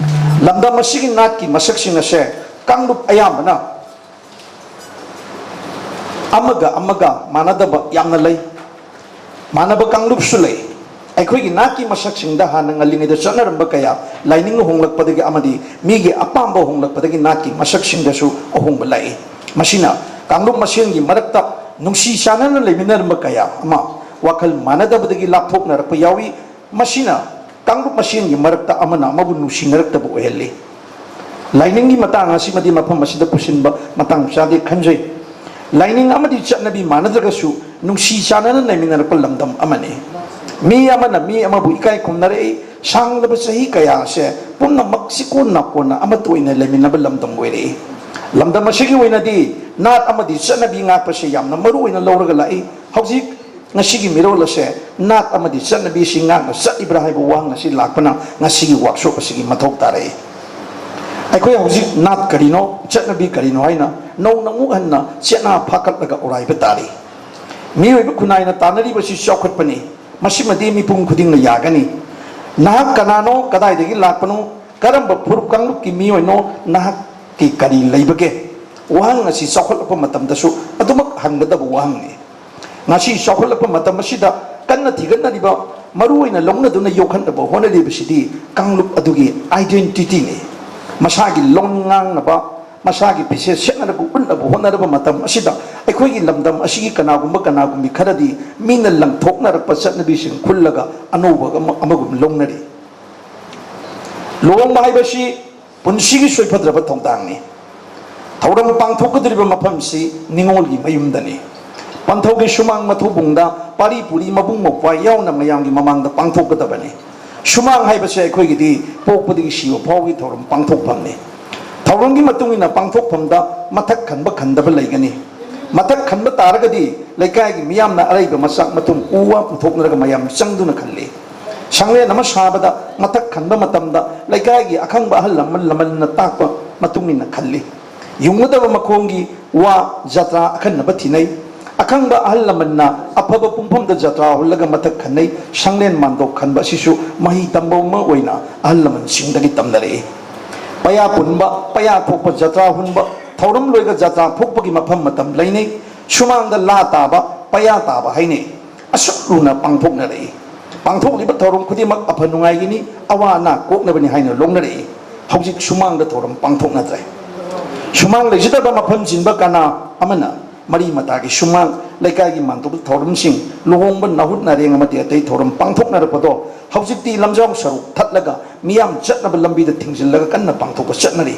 ꯂꯝꯗꯝ ꯑꯁꯤꯒꯤ ꯅꯥꯠꯀꯤ ꯃꯁꯛꯁꯤꯡ ꯑꯁꯦ ꯀꯥꯡꯂꯨꯞ ꯑꯌꯥꯝꯕꯅ ꯑꯃꯒ ꯑꯃꯒ ꯃꯥꯟꯅꯗꯕ ꯌꯥꯝꯅ ꯂꯩ꯫ ꯃꯥꯟꯅꯕ ꯀꯥꯡꯂꯨꯞꯁꯨ ꯂꯩ꯫ ꯑꯩꯈꯣꯏꯒꯤ ꯅꯥꯠꯀꯤ ꯃꯁꯛꯁꯤꯡꯗ ꯍꯥꯟꯅ ꯉꯜꯂꯤꯉꯩꯗ ꯆꯠꯅꯔꯝꯕ ꯀꯌꯥ ꯂꯥꯏꯅꯤꯡ ꯍꯣꯡꯂꯛꯄꯗꯒꯤ ꯑꯃꯗꯤ ꯃꯤꯒꯤ ꯑꯄꯥꯝꯕ ꯍꯣꯡꯂꯛꯄꯗꯒꯤ ꯅꯥꯠꯀꯤ ꯃꯁꯛꯁꯤꯡꯗꯁꯨ ꯑꯍꯣꯡꯕ ꯂꯥꯛꯏ꯫ ꯃꯁꯤꯅ ꯀꯥꯡꯂꯨꯞ ꯃꯁꯦꯟꯒꯤ ꯃꯔꯛꯇ ꯅꯨꯡꯁꯤ ꯆꯥꯟꯅꯅ ꯂꯩꯃꯤꯟꯅꯔꯝꯕ ꯀꯌꯥ ꯑꯃ ꯋꯥꯈꯜ ꯃꯥꯟꯅꯗꯕꯗꯒꯤ ꯂꯥꯞꯊꯣꯛꯅꯔꯛꯄ ꯌꯥꯎꯏ꯫ ꯃꯁꯤꯅ ꯀꯥꯡꯂꯨꯞ ꯃꯁꯦꯟꯒꯤ ꯃꯔꯛꯇ ꯑꯃꯅ ꯑꯃꯕꯨ ꯅꯨꯡꯁꯤꯅꯔꯛꯇꯕ ꯑꯣꯏꯍꯜꯂꯤ꯫ ꯂꯥꯏꯅꯤꯡꯒꯤ ꯃꯇꯥꯡ ꯑꯁꯤꯃꯗꯤ ꯃꯐꯝ ꯑꯁꯤꯗ ꯄꯨꯁꯤꯟꯕ ꯃꯇꯥꯡ ꯆꯥꯗꯦ ꯈꯟꯖꯩ꯫ ꯂꯥꯏꯅꯤꯡ ꯑꯃꯗꯤ ꯆꯠꯅꯕꯤ ꯃꯥꯟꯅꯗ꯭ꯔꯒꯁꯨ ꯅꯨꯡꯁꯤ ꯆꯥꯟꯅꯅ ꯂꯩꯃꯤꯟꯅꯔꯛꯄ ꯂꯝꯗꯝ ꯑꯃꯅꯤ꯫ ꯃꯤ ꯑꯃꯅ ꯃꯤ ꯑꯃꯕꯨ ꯏꯀꯥꯏ ꯈꯨꯝꯅꯔꯛꯏ꯫ ꯁꯥꯡꯂꯕ ꯆꯍꯤ ꯀꯌꯥꯁꯦ ꯄꯨꯝꯅꯃꯛ ꯁꯤꯀꯣꯟ ꯅꯥꯀꯣꯟꯅ ꯑꯃꯠꯇ ꯑꯣꯏꯅ ꯂꯩꯃꯤꯟꯅꯕ ꯂꯝꯗꯝ ꯑꯣꯏꯔꯛꯏ꯫ ꯂꯝꯗꯝ ꯑꯁꯤꯒꯤ ꯑꯣꯏꯅꯗꯤ ꯅꯥꯠ ꯑꯃꯗꯤ ꯆꯠꯅꯕꯤ ꯉꯥꯛꯄꯁꯦ ꯌꯥꯝꯅ ꯃꯔꯨ ꯑꯣꯏꯅ ꯂꯧꯔꯒ ꯂꯥꯛꯏ꯫ ꯍꯧꯖꯤꯛ ꯉꯁꯤꯒꯤ ꯃꯤꯔꯣꯜ ꯑꯁꯦ ꯅꯥꯠ ꯑꯃꯗꯤ ꯆꯠꯅꯕꯤꯁꯤ ꯉꯥꯛꯅ ꯆꯠꯂꯤꯕ꯭ꯔꯥ ꯍꯥꯏꯕ ꯋꯥꯍꯪ ꯑꯁꯤ ꯂꯥꯛꯄꯅ ꯉꯁꯤꯒꯤ ꯋꯥꯛꯁꯣꯞ ꯑꯁꯤꯒꯤ ꯃꯊꯧ ꯇꯥꯔꯛꯏ꯫ ꯑꯩꯈꯣꯏ ꯍꯧꯖꯤꯛ ꯅꯥꯠ ꯀꯔꯤꯅꯣ, ꯆꯠꯅꯕꯤ ꯀꯔꯤꯅꯣ ꯍꯥꯏꯅ ꯅꯧꯅ ꯑꯃꯨꯛ ꯍꯟꯅ ꯆꯦꯠꯅ ꯐꯥꯀꯠꯂꯒ ꯑꯣꯔꯥꯏꯕ ꯇꯥꯔꯤ꯫ ꯃꯤꯑꯣꯏꯕ ꯈꯨꯟꯅꯥꯏꯅ ꯇꯥꯟꯅꯔꯤꯕꯁꯤ ꯆꯥꯎꯈꯠꯄꯅꯤ꯫ ꯃꯁꯤꯃꯗꯤ ꯃꯤꯄꯨꯝ ꯈꯨꯗꯤꯡꯅ ꯌꯥꯒꯅꯤ꯫ ꯅꯍꯥꯛ ꯀꯅꯥꯅꯣ, ꯀꯗꯥꯏꯗꯒꯤ ꯂꯥꯛꯄꯅꯣ, ꯀꯔꯝꯕ ꯐꯨꯔꯨꯞ ꯀꯥꯡꯂꯨꯞꯀꯤ ꯃꯤꯑꯣꯏꯅꯣ, ꯅꯍꯥꯛꯀꯤ ꯀꯔꯤ ꯂꯩꯕꯒꯦ? ꯋꯥꯍꯪ ꯑꯁꯤ ꯆꯥꯎꯈꯠꯂꯛꯄ ꯃꯇꯝꯗꯁꯨ ꯑꯗꯨꯃꯛ ꯍꯪꯒꯗꯕ ꯋꯥꯍꯪꯅꯤ꯫ ꯉꯁꯤ ꯆꯥꯎꯈꯠꯂꯛꯄ ꯃꯇꯝ ꯑꯁꯤꯗ ꯀꯟꯅ ꯊꯤꯒꯠꯅꯔꯤꯕ, ꯃꯔꯨ ꯑꯣꯏꯅ ꯂꯧꯅꯗꯨꯅ ꯌꯣꯛꯈꯠꯅꯕ ꯍꯣꯠꯅꯔꯤꯕꯁꯤꯗꯤ ꯀꯥꯡꯂꯨꯞ ꯑꯗꯨꯒꯤ identityꯅꯤ꯫ ꯃꯁꯥꯒꯤ ꯂꯣꯟ ꯉꯥꯡꯅꯕ, ꯃꯁꯥꯒꯤ ꯐꯤꯖꯦꯠ ꯁꯦꯠꯅꯔꯛꯄ, ꯎꯠꯅꯕ ꯍꯣꯠꯅꯔꯕ ꯃꯇꯝ ꯑꯁꯤꯗ ꯑꯩꯈꯣꯏꯒꯤ ꯂꯝꯗꯝ ꯑꯁꯤꯒꯤ ꯀꯅꯥꯒꯨꯝꯕ ꯀꯅꯥꯒꯨꯝꯕꯤ ꯈꯔꯗꯤ ꯃꯤꯅ ꯂꯪꯊꯣꯛꯅꯔꯛꯄ ꯆꯠꯅꯕꯤꯁꯤꯡ ꯈꯨꯜꯂꯒ ꯑꯅꯧꯕ ꯑꯃ, ꯑꯃꯒꯨꯝ ꯂꯧꯅꯔꯤ꯫ ꯂꯨꯍꯣꯡꯕ ꯍꯥꯏꯕꯁꯤ ꯄꯨꯟꯁꯤꯒꯤ ꯁꯣꯏꯐꯗ꯭ꯔꯕ ꯊꯧꯗꯥꯡꯅꯤ꯫ ꯊꯧꯔꯝ ꯄꯥꯡꯊꯣꯛꯀꯗꯧꯔꯤꯕ ꯃꯐꯝꯁꯤ ꯅꯤꯉꯣꯜꯒꯤ ꯃꯌꯨꯝꯗꯅꯤ꯫ ꯄꯟꯊꯧꯒꯤ ꯁꯨꯃꯥꯡ ꯃꯊꯧꯕꯨꯡꯗ ꯄꯥꯔꯤ ꯄꯨꯔꯤ ꯃꯕꯨꯡ ꯃꯧꯄ꯭ꯋꯥ ꯌꯥꯎꯅ ꯃꯌꯥꯝꯒꯤ ꯃꯃꯥꯡꯗ ꯄꯥꯡꯊꯣꯛꯀꯗꯕꯅꯤ꯫ ꯁꯨꯃꯥꯡ ꯍꯥꯏꯕꯁꯦ ꯑꯩꯈꯣꯏꯒꯤꯗꯤ ꯄꯣꯛꯄꯗꯒꯤ ꯁꯤꯕ ꯐꯥꯎꯒꯤ ꯊꯧꯔꯝ ꯄꯥꯡꯊꯣꯛꯐꯝꯅꯤ꯫ ꯊꯧꯔꯝꯒꯤ ꯃꯇꯨꯡ ꯏꯟꯅ ꯄꯥꯡꯊꯣꯛꯐꯝꯗ ꯃꯊꯛ ꯈꯟꯕ ꯈꯟꯗꯕ ꯂꯩꯒꯅꯤ꯫ ꯃꯊꯛ ꯈꯟꯕ ꯇꯥꯔꯒꯗꯤ ꯂꯩꯀꯥꯏꯒꯤ ꯃꯤꯌꯥꯝꯅ ꯑꯔꯩꯕ ꯃꯆꯥꯛ ꯃꯊꯨꯝ ꯎ ꯋꯥ ꯄꯨꯊꯣꯛꯅꯔꯒ ꯃꯌꯥꯝ ꯆꯪꯗꯨꯅ ꯈꯜꯂꯤ꯫ ꯁꯪꯂꯦꯟ ꯑꯃ ꯁꯥꯕꯗ ꯃꯊꯛ ꯈꯟꯕ ꯃꯇꯝꯗ ꯂꯩꯀꯥꯏꯒꯤ ꯑꯈꯪꯕ ꯑꯍꯜ ꯂꯃꯟ ꯂꯃꯟꯅ ꯇꯥꯛꯄ ꯃꯇꯨꯡ ꯏꯟꯅ ꯈꯜꯂꯤ꯫ ꯌꯨꯡꯒꯗꯕ ꯃꯈꯣꯡꯒꯤ ꯋꯥ ꯖꯇ꯭ꯔꯥ ꯑꯈꯟꯅꯕ ꯊꯤꯅꯩ꯫ ꯑꯈꯪꯕ ꯑꯍꯜ ꯂꯃꯟꯅ ꯑꯐꯕ ꯄꯨꯡꯐꯝꯗ ꯖꯇ꯭ꯔꯥ ꯍꯨꯜꯂꯒ ꯃꯊꯛ ꯈꯟꯅꯩ꯫ ꯁꯪꯂꯦꯟ ꯃꯥꯟꯗꯣꯞ ꯈꯟꯕ ꯑꯁꯤꯁꯨ ꯃꯍꯩ ꯇꯝꯕ ꯑꯃ ꯑꯣꯏꯅ ꯑꯍꯜ ꯂꯃꯟꯁꯤꯡꯗꯒꯤ ꯇꯝꯅꯔꯛꯏ꯫ ꯄꯌꯥ ꯄꯨꯟꯕ, ꯄꯌꯥ ꯊꯣꯛꯄ, ꯖꯇ꯭ꯔꯥ ꯍꯨꯟꯕ, ꯊꯧꯔꯝ ꯂꯣꯏꯒ ꯖꯇ꯭ꯔꯥ ꯐꯨꯛꯄꯒꯤ ꯃꯐꯝ ꯃꯇꯝ ꯂꯩꯅꯩ꯫ ꯁꯨꯃꯥꯡꯗ ꯂꯥ ꯇꯥꯕ, ꯄꯌꯥ ꯇꯥꯕ ꯍꯥꯏꯅꯩ꯫ ꯑꯁꯨꯛ ꯂꯨꯅ ꯄꯥꯡꯊꯣꯛꯅꯔꯛꯏ꯫ ꯄꯥꯡꯊꯣꯛꯂꯤꯕ ꯊꯧꯔꯝ ꯈꯨꯗꯤꯡꯃꯛ ꯑꯐ ꯅꯨꯡꯉꯥꯏꯒꯤꯅꯤ, ꯑꯋꯥ ꯑꯅꯥ ꯀꯣꯛꯅꯕꯅꯤ ꯍꯥꯏꯅ ꯂꯧꯅꯔꯛꯏ꯫ ꯍꯧꯖꯤꯛ ꯁꯨꯃꯥꯡꯗ ꯊꯧꯔꯝ ꯄꯥꯡꯊꯣꯛꯅꯗ꯭ꯔꯦ꯫ ꯁꯨꯃꯥꯡ ꯂꯩꯖꯗꯕ ꯃꯐꯝ ꯆꯤꯟꯕ ꯀꯅꯥ ꯑꯃꯅ ꯃꯔꯤ ꯃꯇꯥꯒꯤ ꯁꯨꯃꯥꯡ, ꯂꯩꯀꯥꯏꯒꯤ ꯃꯥꯟꯇꯣꯞ ꯊꯧꯔꯝꯁꯤꯡ, ꯂꯨꯍꯣꯡꯕ, ꯅꯥꯍꯨꯠ ꯅꯥꯔꯦꯡ ꯑꯃꯗꯤ ꯑꯇꯩ ꯊꯧꯔꯝ ꯄꯥꯡꯊꯣꯛꯅꯔꯛꯄꯗꯣ ꯍꯧꯖꯤꯛꯇꯤ ꯂꯝꯖꯥꯎ ꯁꯔꯨꯛ ꯊꯠꯂꯒ ꯃꯤꯌꯥꯝ ꯆꯠꯅꯕ ꯂꯝꯕꯤꯗ ꯊꯤꯡꯖꯤꯜꯂꯒ ꯀꯟꯅ ꯄꯥꯡꯊꯣꯛꯄ ꯆꯠꯅꯔꯤ꯫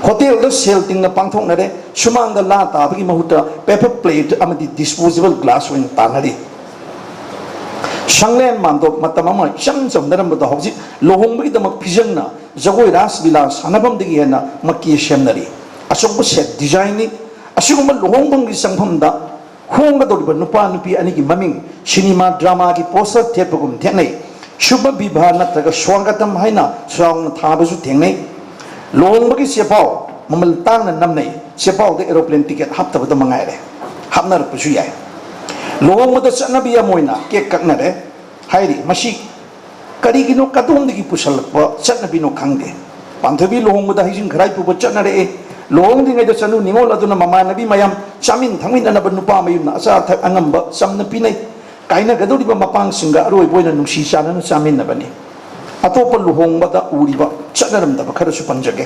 ꯍꯣꯇꯦꯜꯗ ꯁꯦꯜ ꯇꯤꯡꯅ ꯄꯥꯡꯊꯣꯛꯅꯔꯦ꯫ ꯁꯨꯃꯥꯡꯗ ꯂꯥ ꯇꯥꯕꯒꯤ ꯃꯍꯨꯠꯇ paper plate ꯑꯃꯗꯤ disposable glass ꯑꯣꯏꯅ ꯇꯥꯟꯅꯔꯤ꯫ ꯁꯪꯂꯦꯟ ꯃꯥꯟꯗꯣꯞ ꯃꯇꯝ ꯑꯃ ꯏꯆꯝ ꯆꯝꯅꯔꯝꯕꯗꯣ ꯍꯧꯖꯤꯛ ꯂꯨꯍꯣꯡꯕꯒꯤꯗꯃꯛ ꯐꯤꯖꯪꯅ ꯖꯒꯣꯏ ꯔꯥꯁ ꯂꯤꯂꯥ ꯁꯥꯟꯅꯐꯝꯗꯒꯤ ꯍꯦꯟꯅ ꯃꯀꯦ ꯁꯦꯝꯅꯔꯤ꯫ ꯑꯆꯧꯕ ꯁꯦꯠ ꯗꯤꯖꯥꯏꯟꯅꯤ꯫ ꯑꯁꯤꯒꯨꯝꯕ ꯂꯨꯍꯣꯡꯐꯝꯒꯤ ꯆꯪꯐꯝꯗ ꯍꯣꯡꯒꯗꯧꯔꯤꯕ ꯅꯨꯄꯥ ꯅꯨꯄꯤ ꯑꯅꯤꯒꯤ ꯃꯃꯤꯡ ꯁꯤꯅꯦꯃꯥ ꯗ꯭ꯔꯃꯥꯒꯤ ꯄꯣꯁꯇꯔ ꯊꯦꯠꯄꯒꯨꯝ ꯊꯦꯠꯅꯩ꯫ ꯁꯨꯚ ꯕꯤꯚꯥ ꯅꯠꯇ꯭ꯔꯒ ꯁ꯭ꯋꯥꯒꯇꯝ ꯍꯥꯏꯅ ꯆꯥꯎꯅ ꯊꯥꯕꯁꯨ ꯊꯦꯡꯅꯩ꯫ ꯂꯨꯍꯣꯡꯕꯒꯤ ꯆꯦꯄꯥꯎ ꯃꯃꯜ ꯇꯥꯡꯅ ꯅꯝꯅꯩ꯫ ꯆꯦꯄꯥꯎꯗ ꯑꯦꯔꯣꯄ꯭ꯂꯦꯟ ꯇꯤꯀꯦꯠ ꯍꯥꯞꯇꯕꯗ ꯃꯉꯥꯏꯔꯦ꯫ ꯍꯥꯞꯅꯔꯛꯄꯁꯨ ꯌꯥꯏ꯫ ꯂꯨꯍꯣꯡꯕꯗ ꯆꯠꯅꯕꯤ ꯑꯃ ꯑꯣꯏꯅ ꯀꯦꯛ ꯀꯛꯅꯔꯦ ꯍꯥꯏꯔꯤ꯫ ꯃꯁꯤ ꯀꯔꯤꯒꯤꯅꯣ, ꯀꯗꯣꯝꯗꯒꯤ ꯄꯨꯁꯜꯂꯛꯄ ꯆꯠꯅꯕꯤꯅꯣ ꯈꯪꯗꯦ꯫ ꯄꯥꯟꯊꯣꯏꯕꯤ ꯂꯨꯍꯣꯡꯕꯗ ꯍꯩꯖꯤꯡ ꯈꯔꯥꯏ ꯄꯨꯕ ꯆꯠꯅꯔꯛꯑꯦ꯫ ꯂꯨꯍꯣꯡꯗ꯭ꯔꯤꯉꯩꯗ ꯆꯅꯨ ꯅꯤꯉꯣꯜ ꯑꯗꯨꯅ ꯃꯃꯥꯟꯅꯕꯤ ꯃꯌꯥꯝ ꯆꯥꯃꯤꯟ ꯊꯛꯃꯤꯟꯅꯅꯕ ꯅꯨꯄꯥ ꯃꯌꯨꯝꯅ ꯑꯆꯥ ꯑꯊꯛ ꯑꯉꯝꯕ ꯆꯝꯅ ꯄꯤꯅꯩ꯫ ꯀꯥꯏꯅꯒꯗꯧꯔꯤꯕ ꯃꯄꯥꯡꯁꯤꯡꯒ ꯑꯔꯣꯏꯕ ꯑꯣꯏꯅ ꯅꯨꯡꯁꯤ ꯆꯥꯟꯅꯅ ꯆꯥꯃꯤꯟꯅꯕꯅꯤ꯫ ꯑꯇꯣꯞꯄ ꯂꯨꯍꯣꯡꯕꯗ ꯎꯔꯤꯕ ꯆꯠꯅꯔꯝꯗꯕ ꯈꯔꯁꯨ ꯄꯟꯖꯒꯦ꯫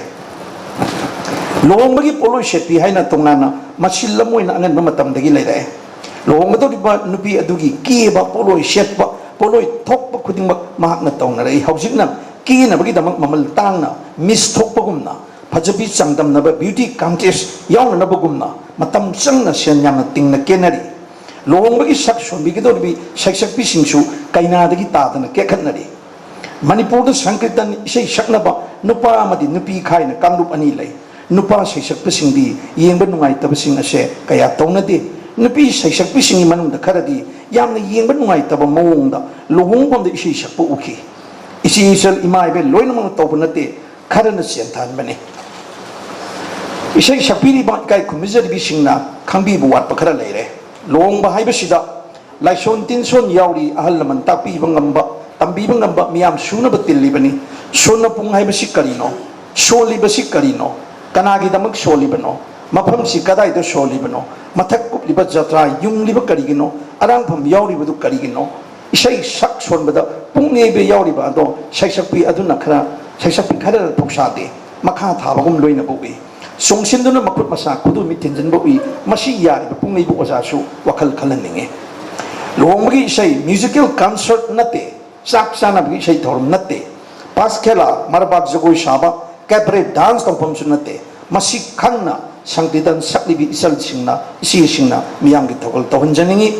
ꯂꯨꯍꯣꯡꯕꯒꯤ ꯄꯣꯠꯂꯣꯏ ꯁꯦꯠꯄꯤ ꯍꯥꯏꯅ ꯇꯣꯉꯥꯟꯅ ꯃꯁꯤ ꯂꯝ ꯑꯣꯏꯅ ꯑꯉꯟꯕ ꯃꯇꯝꯗꯒꯤ ꯂꯩꯔꯛꯑꯦ꯫ ꯂꯨꯍꯣꯡꯒꯗꯧꯔꯤꯕ ꯅꯨꯄꯤ ꯑꯗꯨꯒꯤ ꯀꯦꯕ, ꯄꯣꯠꯂꯣꯏ ꯁꯦꯠꯄ, ꯄꯣꯠꯂꯣꯏ ꯊꯣꯛꯄ ꯈꯨꯗꯤꯡꯃꯛ ꯃꯍꯥꯛꯅ ꯇꯧꯅꯔꯛꯏ꯫ ꯍꯧꯖꯤꯛꯅ ꯀꯦꯅꯕꯒꯤꯗꯃꯛ ꯃꯃꯜ ꯇꯥꯡꯅ ꯃꯤꯁ ꯊꯣꯛꯄꯒꯨꯝꯅ, ꯐꯖꯕꯤ ꯆꯥꯡꯗꯝꯅꯕ ꯕ꯭ꯌꯨꯇꯤ ꯀꯟꯇꯦꯁ ꯌꯥꯎꯅꯅꯕꯒꯨꯝꯅ ꯃꯇꯝ ꯆꯪꯅ ꯁꯦꯟ ꯌꯥꯝꯅ ꯇꯤꯡꯅ ꯀꯦꯅꯔꯤ꯫ ꯂꯨꯍꯣꯡꯕꯒꯤ ꯁꯛ ꯁꯣꯟꯕꯤꯒꯗꯧꯔꯤꯕꯤ ꯁꯩꯁꯛꯄꯤꯁꯤꯡꯁꯨ ꯀꯩꯅꯥꯗꯒꯤ ꯇꯥꯗꯅ ꯀꯦꯈꯠꯅꯔꯤ꯫ ꯃꯅꯤꯄꯨꯔꯗ ꯁꯪꯀꯤꯔꯇꯟ ꯏꯁꯩ ꯁꯛꯅꯕ ꯅꯨꯄꯥ ꯑꯃꯗꯤ ꯅꯨꯄꯤ ꯈꯥꯏꯅ ꯀꯥꯡꯂꯨꯞ ꯑꯅꯤ ꯂꯩ꯫ ꯅꯨꯄꯥ ꯁꯩꯁꯛꯄꯁꯤꯡꯗꯤ ꯌꯦꯡꯕ ꯅꯨꯡꯉꯥꯏꯇꯕꯁꯤꯡ ꯑꯁꯦ ꯀꯌꯥ ꯇꯧꯅꯗꯦ꯫ ꯅꯨꯄꯤ ꯁꯩꯁꯛꯄꯤꯁꯤꯡꯒꯤ ꯃꯅꯨꯡꯗ ꯈꯔꯗꯤ ꯌꯥꯝꯅ ꯌꯦꯡꯕ ꯅꯨꯡꯉꯥꯏꯇꯕ ꯃꯑꯣꯡꯗ ꯂꯨꯍꯣꯡꯐꯝꯗ ꯏꯁꯩ ꯁꯛꯄ ꯎꯈꯤ꯫ ꯏꯆꯦ ꯏꯆꯜ ꯏꯃꯥ ꯏꯕꯦꯜ ꯂꯣꯏꯅꯃꯛꯅ ꯇꯧꯕ ꯅꯠꯇꯦ, ꯈꯔꯅ ꯆꯦꯟꯊꯍꯟꯕꯅꯤ꯫ ꯏꯁꯩ ꯁꯛꯄꯤꯔꯤꯕ ꯏꯀꯥꯏ ꯈꯨꯝꯅꯖꯔꯤꯕꯤꯁꯤꯡꯅ ꯈꯪꯕꯤꯕ ꯋꯥꯠꯄ ꯈꯔ ꯂꯩꯔꯦ꯫ ꯂꯨꯍꯣꯡꯕ ꯍꯥꯏꯕꯁꯤꯗ ꯂꯥꯏꯁꯣꯟ ꯇꯤꯟꯁꯣꯟ ꯌꯥꯎꯔꯤ, ꯑꯍꯜ ꯂꯃꯟ ꯇꯥꯛꯄꯤꯕ ꯉꯝꯕ, ꯇꯝꯕꯤꯕ ꯉꯝꯕ ꯃꯤꯌꯥꯝ ꯁꯨꯅꯕ ꯇꯤꯜꯂꯤꯕꯅꯤ꯫ ꯁꯣꯟꯅ ꯄꯨꯡ ꯍꯥꯏꯕꯁꯤ ꯀꯔꯤꯅꯣ? ꯁꯣꯜꯂꯤꯕꯁꯤ ꯀꯔꯤꯅꯣ? ꯀꯅꯥꯒꯤꯗꯃꯛ ꯁꯣꯜꯂꯤꯕꯅꯣ? ꯃꯐꯝꯁꯤ ꯀꯗꯥꯏꯗ ꯁꯣꯜꯂꯤꯕꯅꯣ? ꯃꯊꯛ ꯀꯨꯞꯂꯤꯕ ꯖꯇ꯭ꯔꯥ ꯌꯨꯡꯂꯤꯕ ꯀꯔꯤꯒꯤꯅꯣ? ꯑꯔꯥꯡꯐꯝ ꯌꯥꯎꯔꯤꯕꯗꯨ ꯀꯔꯤꯒꯤꯅꯣ? ꯏꯁꯩ ꯁꯛ ꯁꯣꯟꯕꯗ ꯄꯨꯡ ꯌꯩꯕ ꯌꯥꯎꯔꯤꯕ ꯑꯗꯣ ꯁꯩꯁꯛꯄꯤ ꯑꯗꯨꯅ ꯈꯔ, ꯁꯩꯁꯛꯄꯤ ꯈꯔꯅ ꯊꯧꯁꯥꯗꯦ, ꯃꯈꯥ ꯊꯥꯕꯒꯨꯝ ꯂꯣꯏꯅꯕ ꯎꯏ꯫ ꯆꯣꯡꯁꯤꯟꯗꯨꯅ ꯃꯈꯨꯠ ꯃꯁꯥ ꯈꯨꯗꯣꯝꯕꯤ ꯊꯤꯟꯖꯤꯟꯕ ꯎꯏ꯫ ꯃꯁꯤ ꯌꯥꯔꯤꯕ ꯄꯨꯡ ꯌꯩꯕ ꯑꯣꯖꯥꯁꯨ ꯋꯥꯈꯜ ꯈꯜꯍꯟꯅꯤꯡꯉꯤ꯫ ꯂꯨꯍꯣꯡꯕꯒꯤ ꯏꯁꯩ ꯃ꯭ꯌꯨꯖꯤꯀꯦꯜ ꯀꯟꯁꯔꯠ ꯅꯠꯇꯦ, ꯆꯥꯛ ꯆꯥꯅꯕꯒꯤ ꯏꯁꯩ ꯊꯧꯔꯝ ꯅꯠꯇꯦ꯫ ꯄꯥꯁꯈꯦꯂꯥ, ꯃꯔꯕꯥꯛ ꯖꯒꯣꯏ ꯁꯥꯕ, ꯀꯦꯕꯔꯦ ꯗꯥꯟꯁ ꯇꯧꯐꯝꯁꯨ ꯅꯠꯇꯦ꯫ ꯃꯁꯤ ꯈꯪꯅ ꯁꯪꯀꯤꯔꯇꯟ ꯁꯛꯂꯤꯕꯤ ꯏꯆꯜꯁꯤꯡꯅ, ꯏꯆꯦꯁꯤꯡꯅ ꯃꯤꯌꯥꯝꯒꯤ ꯊꯧꯒꯜ ꯇꯧꯍꯟꯖꯅꯤꯡꯏ꯫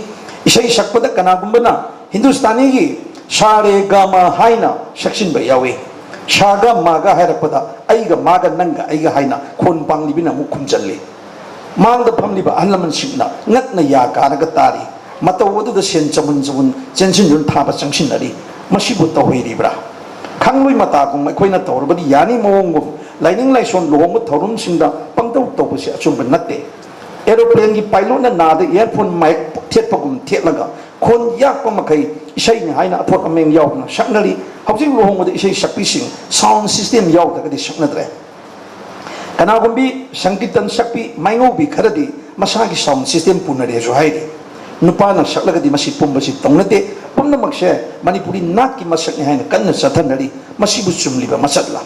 ꯏꯁꯩ ꯁꯛꯄꯗ ꯀꯅꯥꯒꯨꯝꯕꯅ ꯍꯤꯟꯗꯨꯁꯇꯥꯅꯤꯒꯤ ꯁꯥ ꯔꯦ ꯒ ꯃꯥ ꯍꯥꯏꯅ ꯁꯛꯆꯤꯟꯕ ꯌꯥꯎꯏ꯫ ꯁꯥꯒ ꯃꯥꯒ ꯍꯥꯏꯔꯛꯄꯗ ꯑꯩꯒ ꯃꯥꯒ ꯅꯪꯒ ꯑꯩꯒ ꯍꯥꯏꯅ ꯈꯣꯟ ꯄꯥꯡꯂꯤꯕꯤꯅ ꯑꯃꯨꯛ ꯈꯨꯝꯖꯜꯂꯤ꯫ ꯃꯥꯡꯗ ꯐꯝꯂꯤꯕ ꯑꯍꯜ ꯂꯃꯟꯁꯤꯡꯅ ꯉꯛꯅ ꯌꯥ ꯀꯥꯔꯒ ꯇꯥꯔꯤ꯫ ꯃꯇꯧ ꯑꯗꯨꯗ ꯁꯦꯟ ꯆꯕꯨꯟ ꯆꯕꯨꯟ ꯆꯦꯟꯁꯤꯟꯗꯨꯅ ꯊꯥꯕ ꯆꯪꯁꯤꯟꯅꯔꯤ꯫ ꯃꯁꯤꯕꯨ ꯇꯧꯍꯩꯔꯤꯕ꯭ꯔꯥ? ꯈꯪꯂꯣꯏ ꯃꯇꯥꯒꯨꯝ ꯑꯩꯈꯣꯏꯅ ꯇꯧꯔꯕꯗꯤ ꯌꯥꯅꯤ ꯃꯑꯣꯡꯒꯨꯝ ꯂꯥꯏꯅꯤꯡ ꯂꯥꯏꯁꯣꯟ ꯂꯨꯍꯣꯡꯕ ꯊꯧꯔꯝꯁꯤꯡꯗ ꯄꯪꯇꯧ ꯇꯧꯕꯁꯤ ꯑꯆꯨꯝꯕ ꯅꯠꯇꯦ꯫ ꯑꯦꯔꯣꯄ꯭ꯂꯦꯟꯒꯤ ꯄꯥꯏꯂꯣꯠꯅ ꯅꯥꯗ ꯏꯌꯥꯔꯐꯣꯟ ꯃꯥꯏꯛ ꯊꯦꯠꯄꯒꯨꯝ ꯊꯦꯠꯂꯒ ꯈꯣꯟ ꯌꯥꯛꯄ ꯃꯈꯩ ꯏꯁꯩꯅꯤ ꯍꯥꯏꯅ ꯑꯊꯣꯠ ꯑꯃꯦꯡ ꯌꯥꯎꯗꯅ ꯁꯛꯅꯔꯤ꯫ ꯍꯧꯖꯤꯛ ꯂꯨꯍꯣꯡꯕꯗ ꯏꯁꯩ ꯁꯛꯄꯤꯁꯤꯡ ꯁꯥꯎꯟ ꯁꯤꯁꯇꯦꯝ ꯌꯥꯎꯗ꯭ꯔꯒꯗꯤ ꯁꯛꯅꯗ꯭ꯔꯦ꯫ ꯀꯅꯥꯒꯨꯝꯕꯤ ꯁꯪꯀꯤꯔꯇꯟ ꯁꯛꯄꯤ ꯃꯥꯏꯉꯧꯕꯤ ꯈꯔꯗꯤ ꯃꯁꯥꯒꯤ ꯁꯥꯎꯟ ꯁꯤꯁꯇꯦꯝ ꯄꯨꯅꯔꯦꯁꯨ ꯍꯥꯏꯔꯤ꯫ ꯅꯨꯄꯥꯅ ꯁꯛꯂꯒꯗꯤ ꯃꯁꯤ ꯄꯨꯝꯕꯁꯤ ꯇꯧꯅꯗꯦ꯫ ꯄꯨꯝꯅꯃꯛꯁꯦ ꯃꯅꯤꯄꯨꯔꯤ ꯅꯥꯠꯀꯤ ꯃꯁꯛꯅꯤ ꯍꯥꯏꯅ ꯀꯟꯅ ꯆꯠꯊꯅꯔꯤ꯫ ꯃꯁꯤꯕꯨ ꯆꯨꯝꯂꯤꯕ ꯃꯆꯠꯂ?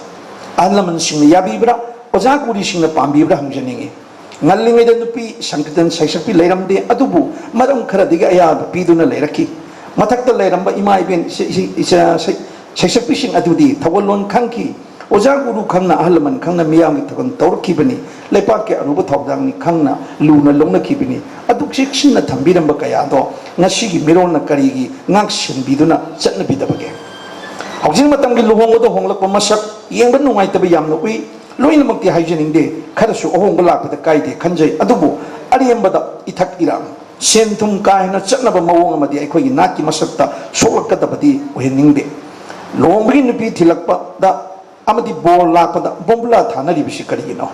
ꯑꯍꯜ ꯂꯃꯟꯁꯤꯡꯅ ꯌꯥꯕꯤꯕ꯭ꯔꯥ? ꯑꯣꯖꯥ ꯒꯨꯔꯤꯁꯤꯡꯅ ꯄꯥꯝꯕꯤꯕ꯭ꯔꯥ ꯍꯪꯖꯅꯤꯡꯏ꯫ ꯉꯜꯂꯤꯉꯩꯗ ꯅꯨꯄꯤ ꯁꯪꯀꯤꯔꯇꯟ ꯁꯩꯁꯛꯄꯤ ꯂꯩꯔꯝꯗꯦ, ꯑꯗꯨꯕꯨ ꯃꯔꯝ ꯈꯔꯗꯒꯤ ꯑꯌꯥꯕ ꯄꯤꯗꯨꯅ ꯂꯩꯔꯛꯈꯤ꯫ ꯃꯊꯛꯇ ꯂꯩꯔꯝꯕ ꯏꯃꯥ ꯏꯕꯦꯟ ꯏꯆꯦ-, ꯏꯆꯦ-, ꯏꯆꯥ ꯁꯩ-, ꯁꯩꯁꯛꯄꯤꯁꯤꯡ ꯑꯗꯨꯗꯤ ꯊꯧꯒꯜꯂꯣꯟ ꯈꯪꯈꯤ, ꯑꯣꯖꯥ ꯒꯨꯔꯨ ꯈꯪꯅ ꯑꯍꯜ ꯂꯃꯟ ꯈꯪꯅ ꯃꯤꯌꯥꯝꯒꯤ ꯊꯧꯒꯜ ꯇꯧꯔꯛꯈꯤꯕꯅꯤ, ꯂꯩꯄꯥꯛꯀꯤ ꯑꯔꯨꯕ ꯊꯧꯗꯥꯡꯅꯤ ꯈꯪꯅ ꯂꯨꯅ ꯂꯧꯅꯈꯤꯕꯅꯤ꯫ ꯑꯗꯨꯛ ꯆꯦꯛꯁꯤꯟꯅ ꯊꯝꯕꯤꯔꯝꯕ ꯀꯌꯥꯗꯣ ꯉꯁꯤꯒꯤ ꯃꯤꯔꯣꯜꯅ ꯀꯔꯤꯒꯤ ꯉꯥꯛ ꯁꯦꯟꯕꯤꯗꯨꯅ ꯆꯠꯅꯕꯤꯗꯕꯒꯦ? ꯍꯧꯖꯤꯛ ꯃꯇꯝꯒꯤ ꯂꯨꯍꯣꯡꯕꯗ ꯍꯣꯡꯂꯛꯄ ꯃꯁꯛ ꯌꯦꯡꯕ ꯅꯨꯡꯉꯥꯏꯇꯕ ꯌꯥꯝꯅ ꯎꯏ꯫ ꯂꯣꯏꯅꯃꯛꯇꯤ ꯍꯥꯏꯖꯅꯤꯡꯗꯦ, ꯈꯔꯁꯨ ꯑꯍꯣꯡꯕ ꯂꯥꯛꯄꯗ ꯀꯥꯏꯗꯦ ꯈꯟꯖꯩ꯫ ꯑꯗꯨꯕꯨ ꯑꯔꯦꯝꯕꯗ ꯏꯊꯛ ꯏꯔꯥꯡ, ꯁꯦꯟ ꯊꯨꯝ ꯀꯥ ꯍꯦꯟꯅ ꯆꯠꯅꯕ ꯃꯑꯣꯡ ꯑꯃꯗꯤ ꯑꯩꯈꯣꯏꯒꯤ ꯅꯥꯠꯀꯤ ꯃꯁꯛꯇ ꯁꯣꯛꯂꯛꯀꯗꯕꯗꯤ ꯑꯣꯏꯍꯟꯅꯤꯡꯗꯦ꯫ ꯂꯨꯍꯣꯡꯕꯒꯤ ꯅꯨꯄꯤ ꯊꯤꯜꯂꯛꯄꯗ ꯑꯃꯗꯤ ꯕꯣꯔ ꯂꯥꯛꯄꯗ ꯕꯣꯝꯕꯨꯂꯥ ꯊꯥꯅꯔꯤꯕꯁꯤ ꯀꯔꯤꯒꯤꯅꯣ?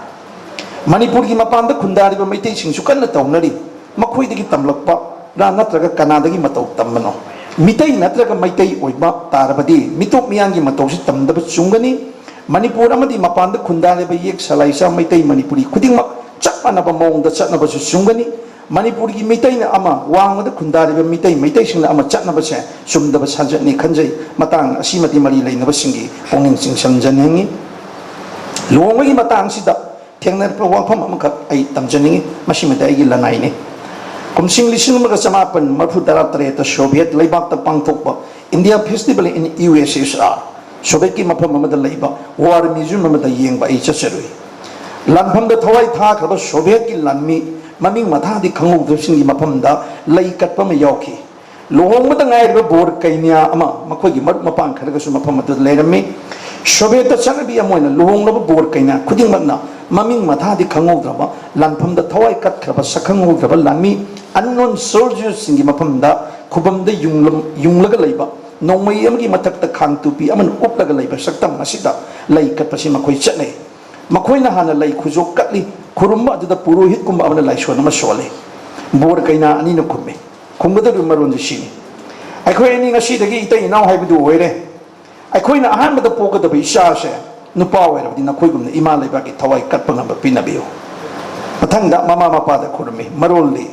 ꯃꯅꯤꯄꯨꯔꯒꯤ ꯃꯄꯥꯟꯗ ꯈꯨꯟꯗꯥꯔꯤꯕ ꯃꯩꯇꯩꯁꯤꯡꯁꯨ ꯀꯟꯅ ꯇꯧꯅꯔꯤ꯫ ꯃꯈꯣꯏꯗꯒꯤ ꯇꯝꯂꯛꯄꯔꯥ ꯅꯠꯇ꯭ꯔꯒ ꯀꯅꯥꯗꯒꯤ ꯃꯇꯧ ꯇꯝꯕꯅꯣ? ꯃꯤꯇꯩ ꯅꯠꯇ꯭ꯔꯒ ꯃꯩꯇꯩ ꯑꯣꯏꯕ ꯇꯥꯔꯕꯗꯤ ꯃꯤꯇꯣꯞ ꯃꯤꯌꯥꯟꯒꯤ ꯃꯇꯧꯁꯤ ꯇꯝꯗꯕ ꯆꯨꯝꯒꯅꯤ꯫ ꯃꯅꯤꯄꯨꯔ ꯑꯃꯗꯤ ꯃꯄꯥꯟꯗ ꯈꯨꯟꯗꯥꯔꯤꯕ ꯌꯦꯛ ꯁꯂꯥꯏꯆꯥ ꯃꯩꯇꯩ ꯃꯅꯤꯄꯨꯔꯤ ꯈꯨꯗꯤꯡꯃꯛ ꯆꯞ ꯃꯥꯟꯅꯕ ꯃꯑꯣꯡꯗ ꯆꯠꯅꯕꯁꯨ ꯆꯨꯝꯒꯅꯤ꯫ ꯃꯅꯤꯄꯨꯔꯒꯤ ꯃꯤꯇꯩꯅ ꯑꯃ, ꯋꯥꯡꯃꯗ ꯈꯨꯟꯗꯥꯔꯤꯕ ꯃꯤꯇꯩ, ꯃꯩꯇꯩꯁꯤꯡꯅ ꯑꯃ ꯆꯠꯅꯕꯁꯦ ꯆꯨꯝꯗꯕ ꯁꯥꯖꯠꯅꯤ ꯈꯟꯖꯩ꯫ ꯃꯇꯥꯡ ꯑꯁꯤꯃꯗꯤ ꯃꯔꯤ ꯂꯩꯅꯕꯁꯤꯡꯒꯤ ꯄꯨꯛꯅꯤꯡ ꯆꯤꯡꯁꯤꯟꯖꯅꯤꯡꯏ꯫ ꯂꯨꯍꯣꯡꯕꯒꯤ ꯃꯇꯥꯡꯁꯤꯗ ꯊꯦꯡꯅꯔꯛꯄ ꯋꯥꯐꯝ ꯑꯃꯈꯛ ꯑꯩ ꯇꯝꯖꯅꯤꯡꯏ꯫ ꯃꯁꯤꯃꯗꯤ ꯑꯩꯒꯤ ꯂꯅꯥꯏꯅꯤ꯫ ꯀꯨꯝꯁꯤꯡ ꯂꯤꯁꯤꯡ ꯑꯃꯒ ꯆꯃꯥꯄꯟ ꯃꯔꯤꯐꯨ ꯇꯔꯥ ꯇꯔꯦꯠꯇ ꯁꯣꯚꯤꯌꯦꯠ ꯂꯩꯕꯥꯛꯇ ꯄꯥꯡꯊꯣꯛꯄ India Festival in U S S R, ꯁꯣꯚꯤꯌꯦꯠꯀꯤ ꯃꯐꯝ ꯑꯃꯗ ꯂꯩꯕ War Museum ꯑꯃꯗ ꯌꯦꯡꯕ ꯑꯩ ꯆꯠꯆꯔꯨꯏ꯫ ꯂꯥꯟꯐꯝꯗ ꯊꯋꯥꯏ ꯊꯥꯈ꯭ꯔꯕ ꯁꯣꯚꯤꯌꯦꯠꯀꯤ ꯂꯥꯟꯃꯤ ꯃꯃꯤꯡ ꯃꯊꯥꯗꯤ ꯈꯪꯍꯧꯗꯕꯁꯤꯡꯒꯤ ꯃꯐꯝꯗ ꯂꯩ ꯀꯠꯄ ꯑꯃ ꯌꯥꯎꯈꯤ꯫ ꯂꯨꯍꯣꯡꯕꯗ ꯉꯥꯏꯔꯤꯕ ꯕꯣꯔ ꯀꯩꯅ꯭ꯌꯥ ꯑꯃ ꯃꯈꯣꯏꯒꯤ ꯃꯔꯨꯞ ꯃꯄꯥꯡ ꯈꯔꯒꯁꯨ ꯃꯐꯝ ꯑꯗꯨꯗ ꯂꯩꯔꯝꯃꯤ꯫ ꯁꯣꯚꯤꯌꯦꯠꯇ ꯆꯠꯅꯕꯤ ꯑꯃ ꯑꯣꯏꯅ ꯂꯨꯍꯣꯡꯂꯕ ꯕꯣꯔ ꯀꯩꯅ꯭ꯌꯥ ꯈꯨꯗꯤꯡꯃꯛꯅ ꯃꯃꯤꯡ ꯃꯊꯥꯗꯤ ꯈꯪꯍꯧꯗ꯭ꯔꯕ, ꯂꯥꯟꯐꯝꯗ ꯊꯋꯥꯏ ꯀꯠꯈ꯭ꯔꯕ ꯁꯛꯈꯪꯍꯧꯗ꯭ꯔꯕ ꯂꯥꯟꯃꯤ unknown soldiersꯁꯤꯡꯒꯤ ꯃꯐꯝꯗ ꯈꯨꯕꯝꯗ ꯌꯨꯡꯂꯝ-, ꯌꯨꯡꯂꯒ ꯂꯩꯕ ꯅꯣꯡꯃꯩ ꯑꯃꯒꯤ ꯃꯊꯛꯇ ꯈꯥꯡ ꯇꯨꯄꯤ ꯑꯃꯅ ꯎꯞꯂꯒ ꯂꯩꯕ ꯁꯛꯇꯝ ꯑꯁꯤꯗ ꯂꯩ ꯀꯠꯄꯁꯤ ꯃꯈꯣꯏ ꯆꯠꯅꯩ꯫ ꯃꯈꯣꯏꯅ ꯍꯥꯟꯅ ꯂꯩ ꯈꯨꯖꯣꯛ ꯀꯠꯂꯤ꯫ ꯈꯨꯔꯨꯝꯕ ꯑꯗꯨꯗ ꯄꯨꯔꯣꯍꯤꯠꯀꯨꯝꯕ ꯑꯃꯅ ꯂꯥꯏꯁꯣꯟ ꯑꯃ ꯁꯣꯜꯂꯤ꯫ ꯕꯣꯔ ꯀꯩꯅꯥ ꯑꯅꯤꯅ ꯈꯨꯝꯃꯤ꯫ ꯈꯨꯝꯒꯗꯧꯔꯤꯕ ꯃꯔꯣꯟꯁꯤ ꯁꯤꯅꯤ: "ꯑꯩꯈꯣꯏ ꯑꯅꯤ ꯉꯁꯤꯗꯒꯤ ꯏꯇꯩ ꯏꯅꯥꯎ ꯍꯥꯏꯕꯗꯨ ꯑꯣꯏꯔꯦ꯫ ꯑꯩꯈꯣꯏꯅ ꯑꯍꯥꯟꯕꯗ ꯄꯣꯛꯀꯗꯕ ꯏꯆꯥꯁꯦ ꯅꯨꯄꯥ ꯑꯣꯏꯔꯕꯗꯤ ꯅꯈꯣꯏꯒꯨꯝꯅ ꯏꯃꯥ ꯂꯩꯕꯥꯛꯀꯤ ꯊꯋꯥꯏ ꯀꯠꯄ ꯉꯝꯕ ꯄꯤꯅꯕꯤꯌꯨ"꯫ ꯃꯊꯪꯗ ꯃꯃꯥ ꯃꯄꯥꯗ ꯈꯨꯔꯨꯝꯃꯤ꯫ ꯃꯔꯣꯜꯗꯤ: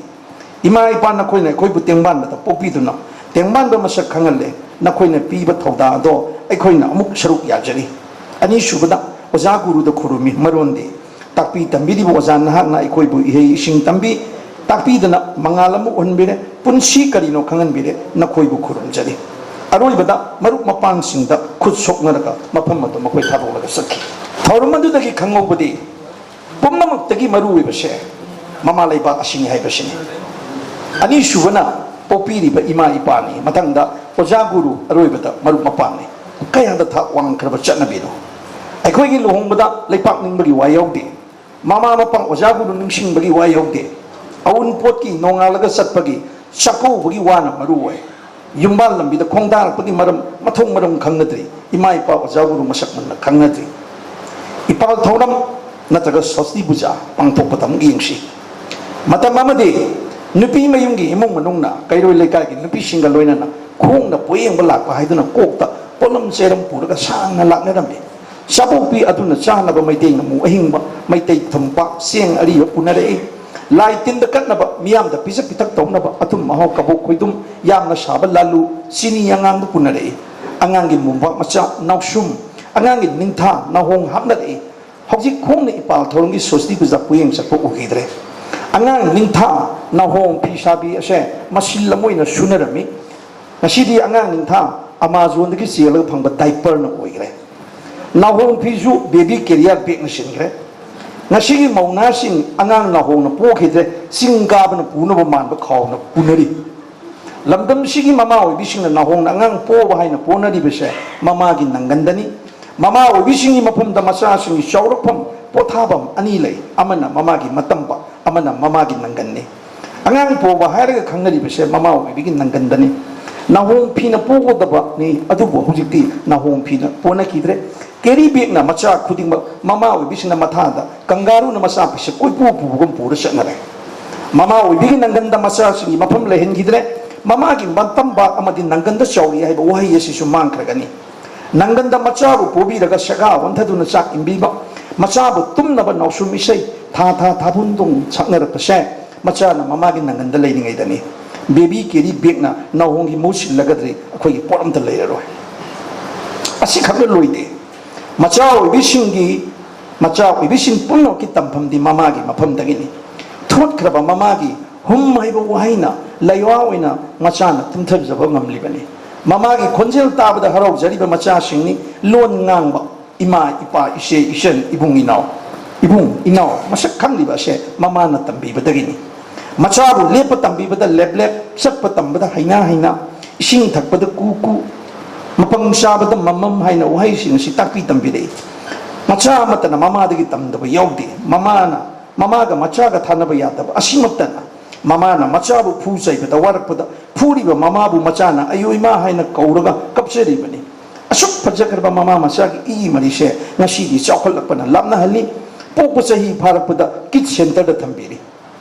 "ꯏꯃꯥ ꯏꯄꯥ, ꯅꯈꯣꯏꯅ ꯑꯩꯈꯣꯏꯕꯨ ꯇꯦꯡꯕꯥꯟꯕꯗ ꯄꯣꯛꯄꯤꯗꯨꯅ ꯇꯦꯡꯕꯥꯟꯕ ꯃꯁꯛ ꯈꯪꯍꯜꯂꯦ꯫ ꯅꯈꯣꯏꯅ ꯄꯤꯕ ꯊꯧꯗꯥꯡ ꯑꯗꯣ ꯑꯩꯈꯣꯏꯅ ꯑꯃꯨꯛ ꯁꯔꯨꯛ ꯌꯥꯖꯔꯤ"꯫ ꯑꯅꯤꯁꯨꯕꯗ ꯑꯣꯖꯥ ꯒꯨꯔꯨꯗ ꯈꯨꯔꯨꯝꯃꯤ꯫ ꯃꯔꯣꯟꯗꯤ: "ꯇꯥꯛꯄꯤ ꯇꯝꯕꯤꯔꯤꯕ ꯑꯣꯖꯥ, ꯅꯍꯥꯛꯅ ꯑꯩꯈꯣꯏꯕꯨ ꯏꯍꯩ ꯏꯁꯤꯡ ꯇꯝꯕꯤ, ꯇꯥꯛꯄꯤꯗꯅ ꯃꯉꯥꯜ ꯑꯃ ꯎꯍꯟꯕꯤꯔꯦ, ꯄꯨꯟꯁꯤ ꯀꯔꯤꯅꯣ ꯈꯪꯍꯟꯕꯤꯔꯦ, ꯅꯈꯣꯏꯕꯨ ꯈꯨꯔꯨꯝꯖꯔꯤ"꯫ ꯑꯔꯣꯏꯕꯗ ꯃꯔꯨꯞ ꯃꯄꯥꯡꯁꯤꯡꯗ ꯈꯨꯠ ꯁꯣꯛꯅꯔꯒ ꯃꯐꯝ ꯑꯗꯨ ꯃꯈꯣꯏ ꯊꯥꯗꯣꯛꯂꯒ ꯆꯠꯈꯤ꯫ ꯊꯧꯔꯝ ꯑꯗꯨꯗꯒꯤ ꯈꯪꯍꯧꯕꯗꯤ, ꯄꯨꯝꯅꯃꯛꯇꯒꯤ ꯃꯔꯨ ꯑꯣꯏꯕꯁꯦ ꯃꯃꯥ ꯂꯩꯕꯥꯛ ꯑꯁꯤꯅꯤ ꯍꯥꯏꯕꯁꯤꯅꯤ꯫ ꯑꯅꯤꯁꯨꯕꯅ ꯄꯣꯛꯄꯤꯔꯤꯕ ꯏꯃꯥ ꯏꯄꯥꯅꯤ, ꯃꯊꯪꯗ ꯑꯣꯖꯥ ꯒꯨꯔꯨ, ꯑꯔꯣꯏꯕꯗ ꯃꯔꯨꯞ ꯃꯄꯥꯡꯅꯤ꯫ ꯀꯌꯥꯗ ꯊꯥꯛ ꯋꯥꯡꯈ꯭ꯔꯕ ꯆꯠꯅꯕꯤꯅꯣ! ꯑꯩꯈꯣꯏꯒꯤ ꯂꯨꯍꯣꯡꯕꯗ ꯂꯩꯄꯥꯛ ꯅꯤꯡꯕꯒꯤ ꯋꯥ ꯌꯥꯎꯗꯦ, ꯃꯃꯥ ꯃꯄꯥ ꯑꯣꯖꯥ ꯒꯨꯔꯨ ꯅꯤꯡꯁꯤꯡꯕꯒꯤ ꯋꯥ ꯌꯥꯎꯗꯦ꯫ ꯑꯎꯟꯄꯣꯠꯀꯤ ꯅꯣꯡꯉꯥꯜꯂꯒ ꯆꯠꯄꯒꯤ ꯆꯥꯛꯀꯧꯕꯒꯤ ꯋꯥꯅ ꯃꯔꯨ ꯑꯣꯏ꯫ ꯌꯨꯝꯕꯥꯜ ꯂꯝꯕꯤꯗ ꯈꯣꯡꯗꯥꯔꯛꯄꯒꯤ ꯃꯔꯝ, ꯃꯊꯣꯡ ꯃꯔꯝ ꯈꯪꯅꯗ꯭ꯔꯤ꯫ ꯏꯃꯥ ꯏꯄꯥ ꯑꯣꯖꯥ ꯒꯨꯔꯨ ꯃꯁꯛ ꯃꯨꯟꯅ ꯈꯪꯅꯗ꯭ꯔꯤ꯫ ꯏꯄꯥꯜ ꯊꯧꯔꯝ ꯅꯠꯇ꯭ꯔꯒ ꯁꯣꯁꯇꯤ ꯄꯨꯖꯥ ꯄꯥꯡꯊꯣꯛꯄꯗ ꯑꯃꯨꯛ ꯌꯦꯡꯁꯤ꯫ ꯃꯇꯝ ꯑꯃꯗꯤ ꯅꯨꯄꯤ ꯃꯌꯨꯝꯒꯤ ꯏꯃꯨꯡ ꯃꯅꯨꯡꯅ ꯀꯩꯔꯣꯏ ꯂꯩꯀꯥꯏꯒꯤ ꯅꯨꯄꯤꯁꯤꯡꯒ ꯂꯣꯏꯅꯅ ꯈꯣꯡꯅ ꯄꯣꯌꯦꯡꯕ ꯂꯥꯛꯄ ꯍꯥꯏꯗꯨꯅ ꯀꯣꯛꯇ ꯄꯣꯠꯂꯝ ꯆꯦꯔꯝ ꯄꯨꯔꯒ ꯁꯥꯡꯅ ꯂꯥꯛꯅꯔꯝꯃꯤ꯫ ꯆꯥꯕꯣꯛꯄꯤ ꯑꯗꯨꯅ ꯆꯥꯅꯕ ꯃꯩꯇꯩ ꯉꯥꯃꯨ ꯑꯍꯤꯡꯕ, ꯃꯩꯇꯩ ꯊꯨꯝꯄꯥꯛ, ꯆꯦꯡ ꯑꯔꯤꯕ ꯄꯨꯅꯔꯛꯏ꯫ ꯂꯥꯏ ꯇꯤꯟꯗ ꯀꯠꯅꯕ, ꯃꯤꯌꯥꯝꯗ ꯄꯤꯖ ꯄꯤꯊꯛ ꯇꯧꯅꯕ ꯑꯊꯨꯝ ꯑꯍꯥꯎ ꯀꯕꯣꯛ ꯈꯣꯏꯗꯨꯝ, ꯌꯥꯝꯅ ꯁꯥꯕ ꯂꯥꯂꯨ, ꯆꯤꯅꯤ ꯑꯉꯥꯡꯕ ꯄꯨꯅꯔꯛꯏ꯫ ꯑꯉꯥꯡꯒꯤ ꯃꯣꯝꯄꯥꯛ ꯃꯆꯥ, ꯅꯥꯎꯁꯨꯝ, ꯑꯉꯥꯡꯒꯤ ꯅꯤꯡꯊꯥ, ꯅꯥꯍꯣꯡ ꯍꯥꯞꯅꯔꯛꯏ꯫ ꯍꯧꯖꯤꯛ ꯈꯣꯡꯅ ꯏꯄꯥꯜ ꯊꯧꯔꯝꯒꯤ ꯁꯣꯁꯇꯤ ꯄꯨꯖꯥ ꯄꯣꯌꯦꯡ ꯆꯠꯄ ꯎꯈꯤꯗ꯭ꯔꯦ꯫ ꯑꯉꯥꯡ ꯅꯤꯡꯊꯥ, ꯅꯥꯍꯣꯡ, ꯐꯤ ꯁꯥꯕꯤ ꯑꯁꯦ ꯃꯁꯤꯜ ꯑꯃ ꯑꯣꯏꯅ ꯁꯨꯅꯔꯝꯃꯤ꯫ ꯉꯁꯤꯗꯤ ꯑꯉꯥꯡ ꯅꯤꯡꯊꯥ Amazonꯗꯒꯤ ꯆꯦꯜꯂꯒ ꯐꯪꯕ diaperꯅ ꯑꯣꯏꯈ꯭ꯔꯦ꯫ ꯅꯥꯍꯣꯡ ꯐꯤꯁꯨ baby carrier bagꯅ ꯁꯤꯟꯈ꯭ꯔꯦ꯫ ꯉꯁꯤꯒꯤ ꯃꯧ ꯅꯍꯥꯁꯤꯡ ꯑꯉꯥꯡ ꯅꯥꯍꯣꯡꯅ ꯄꯣꯛꯈꯤꯗ꯭ꯔꯦ, ꯆꯤꯡ ꯀꯥꯕꯅ ꯄꯨꯅꯕ ꯃꯥꯟꯕ ꯈꯥꯎꯅ ꯄꯨꯅꯔꯤ꯫ ꯂꯝꯗꯝꯁꯤꯒꯤ ꯃꯃꯥ ꯑꯣꯏꯕꯤꯁꯤꯡꯅ ꯅꯥꯍꯣꯡꯅ ꯑꯉꯥꯡ ꯄꯣꯕ ꯍꯥꯏꯅ ꯄꯣꯅꯔꯤꯕꯁꯦ ꯃꯃꯥꯒꯤ ꯅꯪꯒꯟꯗꯅꯤ꯫ ꯃꯃꯥ ꯑꯣꯏꯕꯤꯁꯤꯡꯒꯤ ꯃꯐꯝꯗ ꯃꯆꯥꯁꯤꯡꯒꯤ ꯆꯥꯎꯔꯛꯐꯝ, ꯄꯣꯊꯥꯐꯝ ꯑꯅꯤ ꯂꯩ꯫ ꯑꯃꯅ ꯃꯃꯥꯒꯤ ꯃꯇꯝꯕ, ꯑꯃꯅ ꯃꯃꯥꯒꯤ ꯅꯪꯒꯟꯅꯤ꯫ ꯑꯉꯥꯡ ꯄꯣꯕ ꯍꯥꯏꯔꯒ ꯈꯪꯅꯔꯤꯕꯁꯦ ꯃꯃꯥ ꯑꯣꯏꯕꯤꯒꯤ ꯅꯪꯒꯟꯗꯅꯤ꯫ ꯅꯥꯍꯣꯡ ꯐꯤꯅ ꯄꯣꯒꯗꯕꯅꯤ, ꯑꯗꯨꯕꯨ ꯍꯧꯖꯤꯛꯇꯤ ꯅꯥꯍꯣꯡ ꯐꯤꯅ ꯄꯣꯅꯈꯤꯗ꯭ꯔꯦ꯫ ꯀꯦꯔꯤ ꯕꯦꯒꯅ ꯃꯆꯥ ꯈꯨꯗꯤꯡꯃꯛ ꯃꯃꯥ ꯑꯣꯏꯕꯤꯁꯤꯡꯅ ꯃꯊꯥꯗ ꯀꯪꯒꯥꯔꯨꯅ ꯃꯆꯥ ꯄꯤꯁꯛ ꯀꯣꯏꯄꯨ ꯄꯨꯕꯒꯨꯝ ꯄꯨꯔ ꯆꯠꯅꯔꯦ꯫ ꯃꯃꯥ ꯑꯣꯏꯕꯤꯒꯤ ꯅꯪꯒꯟꯗ ꯃꯆꯥꯁꯤꯡꯒꯤ ꯃꯐꯝ ꯂꯩꯍꯟꯈꯤꯗ꯭ꯔꯦ꯫ ꯃꯃꯥꯒꯤ ꯃꯇꯝꯕꯥꯛ ꯑꯃꯗꯤ ꯅꯪꯒꯟꯗ ꯆꯥꯎꯔꯤ ꯍꯥꯏꯕ ꯋꯥꯍꯩ ꯑꯁꯤꯁꯨ ꯃꯥꯡꯈ꯭ꯔꯒꯅꯤ꯫ ꯅꯪꯒꯟꯗ ꯃꯆꯥꯕꯨ ꯄꯣꯕꯤꯔꯒ ꯁꯦꯒꯥ ꯑꯣꯟꯊꯗꯨꯅ ꯆꯥꯛ ꯏꯟꯕꯤꯕ, ꯃꯆꯥꯕꯨ ꯇꯨꯝꯅꯕ ꯅꯥꯎꯁꯨꯝ ꯏꯁꯩ ꯊꯥ ꯊꯥ ꯊꯥꯕꯨꯟꯗꯣꯡ ꯁꯛꯅꯔꯛꯄꯁꯦ ꯃꯆꯥꯅ ꯃꯃꯥꯒꯤ ꯅꯪꯒꯟꯗ ꯂꯩꯔꯤꯉꯩꯗꯅꯤ꯫ ꯕꯦꯕꯤ ꯀꯦꯔꯤ ꯕꯦꯒꯅ ꯅꯥꯍꯣꯡꯒꯤ ꯃꯍꯨꯠ ꯁꯤꯜꯂꯒꯗꯤ ꯑꯩꯈꯣꯏꯒꯤ ꯄꯣꯠ ꯑꯝꯇ ꯂꯩꯔꯔꯣꯏ꯫ ꯑꯁꯤꯈꯛꯅ ꯂꯣꯏꯗꯦ꯫ ꯃꯆꯥ ꯑꯣꯏꯕꯤꯁꯤꯡꯒꯤ, ꯃꯆꯥ ꯑꯣꯏꯕꯤꯁꯤꯡ ꯄꯨꯝꯅꯃꯛꯀꯤ ꯇꯝꯐꯝꯗꯤ ꯃꯃꯥꯒꯤ ꯃꯐꯝꯗꯒꯤꯅꯤ꯫ ꯊꯣꯠꯈ꯭ꯔꯕ ꯃꯃꯥꯒꯤ ꯍꯨꯝ ꯍꯥꯏꯕ ꯋꯥꯍꯩꯅ ꯂꯩꯋꯥ ꯑꯣꯏꯅ ꯃꯆꯥꯅ ꯇꯨꯝꯊꯖꯕ ꯉꯝꯂꯤꯕꯅꯤ꯫ ꯃꯃꯥꯒꯤ ꯈꯣꯟꯖꯦꯜ ꯇꯥꯕꯗ ꯍꯔꯥꯎꯖꯔꯤꯕ ꯃꯆꯥꯁꯤꯡꯅꯤ꯫ ꯂꯣꯟ ꯉꯥꯡꯕ, ꯏꯃꯥ, ꯏꯄꯥ, ꯏꯆꯦ, ꯏꯆꯟ, ꯏꯕꯨꯡ, ꯏꯅꯥꯎ, ꯏꯕꯨꯡ, ꯏꯅꯥꯎ, ꯃꯁꯛ ꯈꯪꯂꯤꯕ ꯑꯁꯦ ꯃꯃꯥꯅ ꯇꯝꯕꯤꯕꯗꯒꯤꯅꯤ꯫ ꯃꯆꯥꯕꯨ ꯂꯦꯞꯄ ꯇꯝꯕꯤꯕꯗ ꯂꯦꯞ ꯂꯦꯞ, ꯆꯠꯄ ꯇꯝꯕꯗ ꯍꯩꯅ ꯍꯩꯅ, ꯏꯁꯤꯡ ꯊꯛꯄꯗ ꯀꯨ ꯀꯨ, ꯃꯄꯪ ꯆꯥꯕꯗ ꯃꯃꯝ ꯍꯥꯏꯅ ꯋꯥꯍꯩꯁꯤꯡ ꯑꯁꯤ ꯇꯥꯛꯄꯤ ꯇꯝꯕꯤꯔꯛꯏ꯫ ꯃꯆꯥ ꯑꯃꯠꯇꯅ ꯃꯃꯥꯗꯒꯤ ꯇꯝꯗꯕ ꯌꯥꯎꯗꯦ꯫ ꯃꯃꯥꯅ, ꯃꯃꯥꯒ ꯃꯆꯥꯒ ꯊꯥꯅꯕ ꯌꯥꯗꯕ ꯑꯁꯤꯃꯛꯇꯅ ꯃꯃꯥꯅ ꯃꯆꯥꯕꯨ ꯐꯨ ꯆꯩꯕꯗ ꯋꯥꯔꯛꯄꯗ ꯐꯨꯔꯤꯕ ꯃꯃꯥꯕꯨ ꯃꯆꯥꯅ "ꯑꯌꯣ ꯏꯃꯥ" ꯍꯥꯏꯅ ꯀꯧꯔꯒ ꯀꯞꯆꯔꯤꯕꯅꯤ꯫ ꯑꯁꯨꯛ ꯐꯖꯈ꯭ꯔꯕ ꯃꯃꯥ ꯃꯆꯥꯒꯤ ꯏꯒꯤ ꯃꯔꯤꯁꯦ ꯉꯁꯤꯗꯤ ꯆꯥꯎꯈꯠꯂꯛꯄꯅ ꯂꯥꯞꯅꯍꯜꯂꯤ꯫ ꯄꯣꯛꯄ ꯆꯍꯤ ꯐꯥꯔꯛꯄꯗ ꯀꯤꯠ ꯁꯦꯟꯇꯔꯗ ꯊꯝꯕꯤꯔꯤ꯫